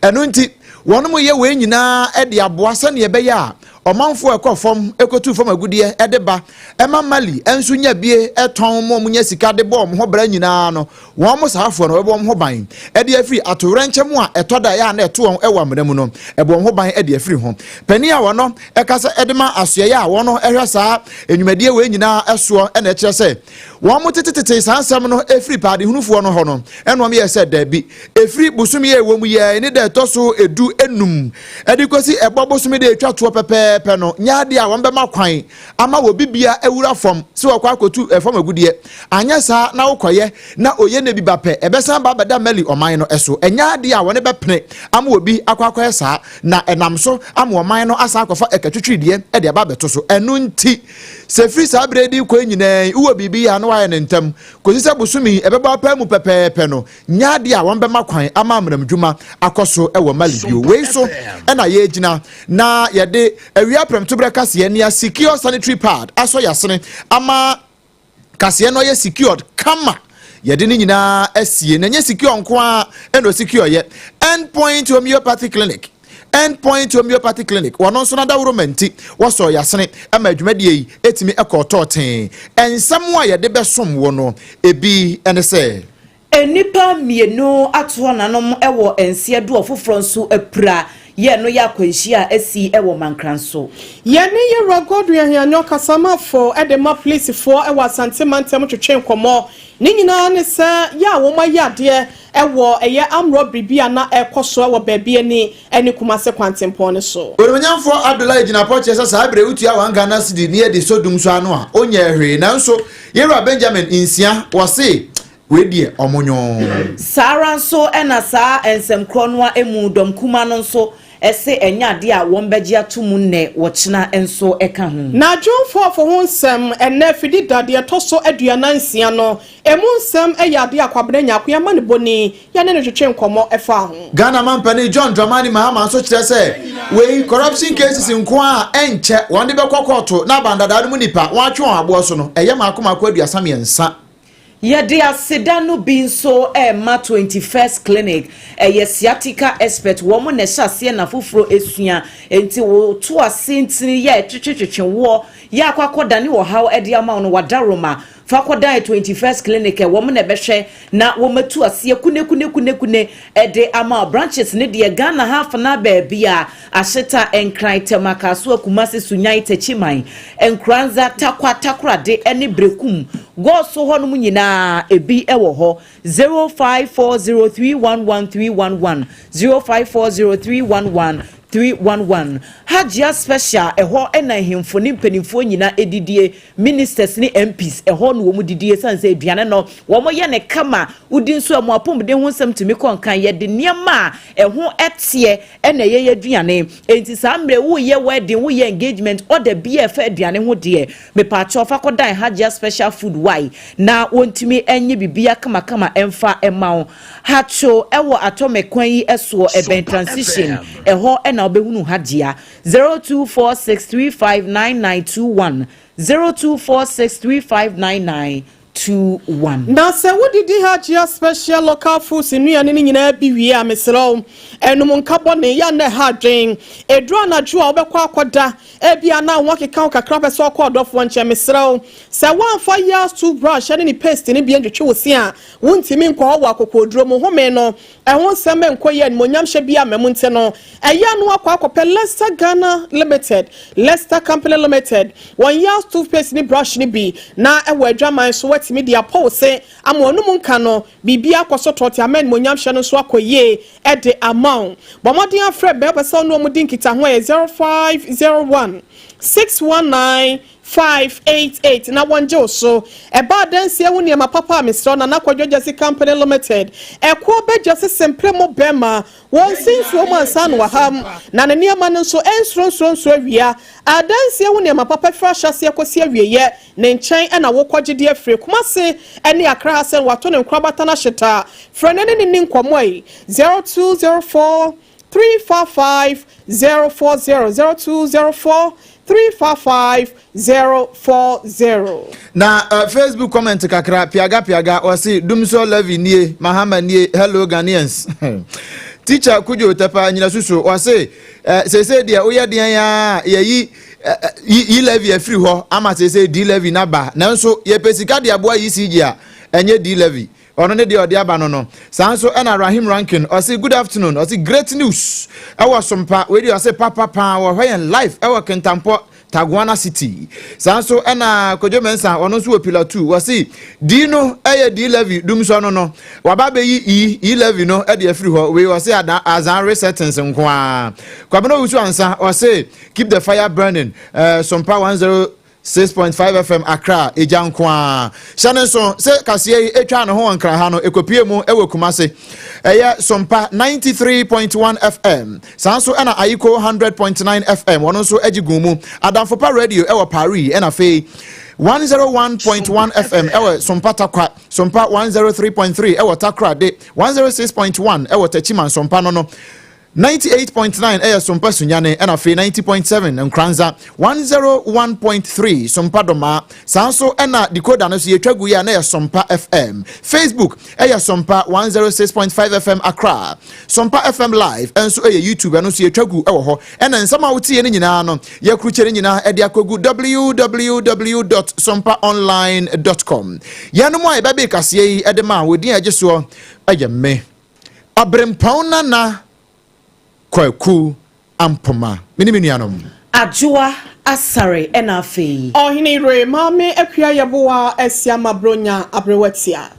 Ɛno nti, wɔnom yɛ wei nyinaa de aboa sɛdeɛ ɛbɛyɛ a ɔmanfoɔ a ɛkɔ fam kɔtu fam agudeɛ de ba ma Mali nso nya bie tɔn ma wɔnya sika de bɔ wɔn ho bra nyinaa no, wɔn saafoɔ no wɔbɛbɔ wɔn ho ban de afiri atowerɛnkyɛm a ɛtɔ da a na ɛto wɔn wɔ amena mu no, ɛbɔ wɔn ho ban de afiri ho. Panin a wɔno ɛkasa de ma asoɛeɛ a wɔno hwɛ saa nnwumadie wei nyinaa soɔ na ɛkyerɛ sɛ Wɔtetetete saa nsɛm no firi paadehunufoɔ no hɔ no, ɛna wɔyɛɛ sɛ, Dabi, ɛfiri bosome a ɛwɔ mu yi ara yi ne da ɛtɔ so edu enum de kɔsi ɛbɔ bosome da ɛtwa toɔ pɛpɛɛpɛ no nyɛ adeɛ a wɔbɛma kwan ama obi biara awura fam sɛ wɔkɔ akɔtu fam agudeɛ. Anyɛ saa na wokɔyɛ na oye na bi ba pɛ, ɛbɛsan ba abɛda Mali ɔman no so. Ɛnyɛ adeɛ a wɔne bɛpene ama obi akɔ akɔyɛ saa, na ɛnam so ama ɔman no asan akɔfa ɛkatwitwirideɛ de aba abɛto so. Ɛno nti, Sɛ firi saa berɛ yi de rekɔ yi nyinaa yi, wowɔ biribi yɛ a na woayɛ no ntɛm, kɔsi sɛ bosome yi ɛbɛbɔ apaa mu pɛpɛɛpɛ no, nyɛ adeɛ a wɔbɛma kwan ama amanamdwuma akɔ so wɔ Mali bio. Wei so na yɛregyina na yɛde awia prɛmtoberɛ kaseɛ nea Secure Sanitary Pad asɔ yɛasene ama kaseɛ no ayɛ secured kama. Yɛde ne nyinaa asie na ɛnyɛ secure nko ara ɛna ɔsecure yɛ. End Point Homeopathy Clinic End Point Homeopathy Clinic wɔn nso n'adaworoma nti wɔsɔɔ yasene ma adwumadie yi ɛtumi ɛkɔɔ tɔɔtee. Nsɛm a yɛde bɛsom wo no ebi ne sɛ.
Nnipa mmienu atoa nanom wɔ nseɛ do ɔfoforɔ nso apira yɛ no yɛ akwanhyia a asi wɔ Mankranso.
Yɛne Yewura Godwin Ahianyɔ kasamafo de ma polisifoɔ wɔ Asante mantam twetwe nkɔmmɔ. Ne nyinaa ne sɛ yɛ a wɔn ayɛ adeɛ wɔ ɛyɛ armed robbery bi a na ɛrekɔ so wɔ baabi ani ne Kumase kwantempɔn no so.
Onimuonyamfoɔ Abdullahi Jinapor kyerɛ sɛ saa berɛ wotua 1 Ghana cedi ne yɛde sɔ dum so ano a, ɔnyɛɛ hwee. Nanso Yewura Benjamin Nsia, wɔse Wei deɛ ɔmo nyoo.
Saa ara nso na saa nsɛm korɔ no ara mu dɔm kumaa no nso se ɛnyɛ adeɛ a wɔbɛgye ato mu nnɛ, ɔkyena nso ka ho.
Na Dwomfoɔfo ho nsɛm, ɛnnɛ Fidida deɛ ɛtɔ so 46 no, ɛmu nsɛm yɛ adeɛ a Kwabena Nyarko amanebɔni yɛne no twetwe nkɔmmɔ faa ho.
Ghana mampanin John Dramani Mahama nso kyerɛ sɛ wei corruption cases nko a ɛnkyɛ wɔn de bɛkɔ kɔɔto na abandadaa no mu nipa wɔatwe wɔn aboɔ so no ɛyɛ mmaako mmaako 33.
Yɛde aseda no bi nso rema Twenty First Clinic, ɛyɛ sciatica expert, wɔn na ɛhyɛ aseɛ na foforɔ ɛsua, enti wo to ase ntini yɛ ɛtwetwetwetwe woɔ yɛ akɔ akɔdane ɔhaw de ama wo no wadaroma fa kɔdan Twenty First Clinic wɔn na ɛbɛhwɛ na wɔn atu aseɛ kunekunekune de ama wo, branches no deɛ Ghana ha afenaa baabi a Ahyeta, Nkran, Tema, Kasoa, Kumasi, Sunyani, Techiman, Nkoranza, Tarkwa, Takoradi ne Berekum. Goaso hɔnom nyinaa ebi wɔ hɔ. 0540311311, 0540311311. Hajia Special, ɛhɔ na nhemfo ne mpanimfoɔ nyinaa didie, ministers ne MPs, ɛhɔ na wɔn didie ɛsiane sɛ aduane no wɔyɛ no kama, wodi nso a mo apɔmuden ho nsɛm tumi kɔ nkan. Yɛde nneɛma a ɛho teɛ na ɛyɛ yɛn aduane. Enti saa mmerɛ woreyɛ wedding, woreyɛ engagement, order biara a ɛfa aduane ho deɛ, mepaakyɛw fa kɔdan Hajia Special Food wai na wɔntumi nye biribiara kamakama mfa mma wo. Hatcho wɔ Atomic kwan yi soɔ, ɛbɛn Transition, ɛhɔ na wobɛhunu Hajia. 0246359921, 0246359921. 21.
Na sɛ wodidi Hajia Special Local Foods nnuane no nyinaa bi wie a, mesrɛ wo, nom nka bɔne, yɛ a na ɛha adwen. Ɛduru anadwo a wobɛkɔ akɔda, ebia na wo ho akeka wo kakra wopɛ sɛ wokɔ ɔdɔfoɔ nkyɛn, mesrɛ wo, sɛ woamfa Yaz toothbrush ne ne paste no bi antwetwe wo se a, wontumi nkɔ hɔ wɔ akokoɔduro mu. Home no, ɛho nsɛm nkɔ yie, animuonyamhyɛ biara mma mu nti no, ɛyɛ a na woakɔ akɔpɛ Lester Ghana Limited, Lester Company Limited, wɔn Yaz toothpaste ne brush no bi na ɛwɔ adwaman so woatumi de apɔ wo se ama w'anum nka no, biribiara akɔ so tɔɔte ama animuonyamhyɛ no nso akɔ yie de ama wo. Bɔ mmɔden afrɛ bɛ wopɛ sɛ wo ne wɔn di nkitaho a ɛyɛ 0501 619 588 na wɔngye wo so. Ɛba adansie ho nneɛma papa a mesrɛ wo Nana Kwadwo Gyasi Company Limited ɛkoɔ bɛ Gyasi sempere mo bɛma wɔnsi nsuo mu ansa na waham na ne nneɛma no nso ɛnsuro nsuro nsuro awia. Adansie ho nneɛma papa firi ahyɛaseɛ kɔsi awieɛ ne nkyɛn na wokɔgye de afiri Kumasi ne Accra ha sɛ wato ne nkorabata no ahyeta. Frɛ no ne no nni nkɔmmɔ yi 0204 355 040 0204 355 040.
Na uh, Facebook comment kakra piaga piaga ɔse dumsɔ levy nie mahama nie hello Ghanaians teacher Kujo Tepa nyina susu ɔse uh, seesei deɛ woyɛ deɛn a yɛyi uh, yi levy afiri hɔ ama seesei d levy na ba nanso yɛpɛ sika de aboa ECG a ɛnyɛ d levy Ɔno ne deɛ ɔde aba no no. Saa nso ɛna Rahim Rankin ɔse good afternoon ɔse great news ɛwɔ Sompa wei deɛ ɔse papa paa wɔhwɛ yɛn live ɛwɔ Kintampo Taguana City. Saa nso ɛna Kojo Mensah ɔno nso wɔ Pillar 2 ɔse D no ɛyɛ D levy dumsɔ no no waba abɛyi E E levy no ɛde afiri hɔ wei ɔse ada azan resettings nko ara. Kwabena Owusu Ansa ɔse keep the fire burning uh, Sompa 10 6.5 FM Accra, egya nko ara. Hyɛ no nso sɛ kaseɛ yi etwaa ne ho wɔ Nkran ha no, ekopue mu wɔ Kumase. Ɛyɛ Sompa 93.1 FM. Saa nso ɛna Ayiko 100.9 FM, wɔn nso agye gu mu. Adamfopa Radio ɛwɔ Paris, ɛna afei 101.1 FM ɛwɔ Sompa Takwa, Sompa 103.3 ɛwɔ Takoradi, 106.1 ɛwɔ Techiman Sompa no no. 98.9 ɛyɛ Sompa Sunyani ɛna afei 90.7 Nkoranza, 101.3 Sompa Domaa. Saa nso ɛna decoder no so yɛtwa gu yi a na yɛ Sompa FM. Facebook ɛyɛ Sompa 106.5 FM Accra. Sompa FM Live ɛnso ɛyɛ YouTube ɛno nso yɛtwa gu ɛwɔ hɔ. Ɛna nsɛm a wotie no nyinaa no yɛkrukyɛ no nyinaa ɛde akɔgu www.sompaonline.com. Yɛnom a yɛbɛbe kaseɛ yi ɛde ma wɔdin a ɛgye soɔ ɛyɛ me. Ɔberempɔn Nana Kwaku Ampoma, me ne me nuanom.
Adwoa Asare ɛna afei.
Ɔhene Ray Maame Akua Yeboah Asiamah Bronya Aberewatia.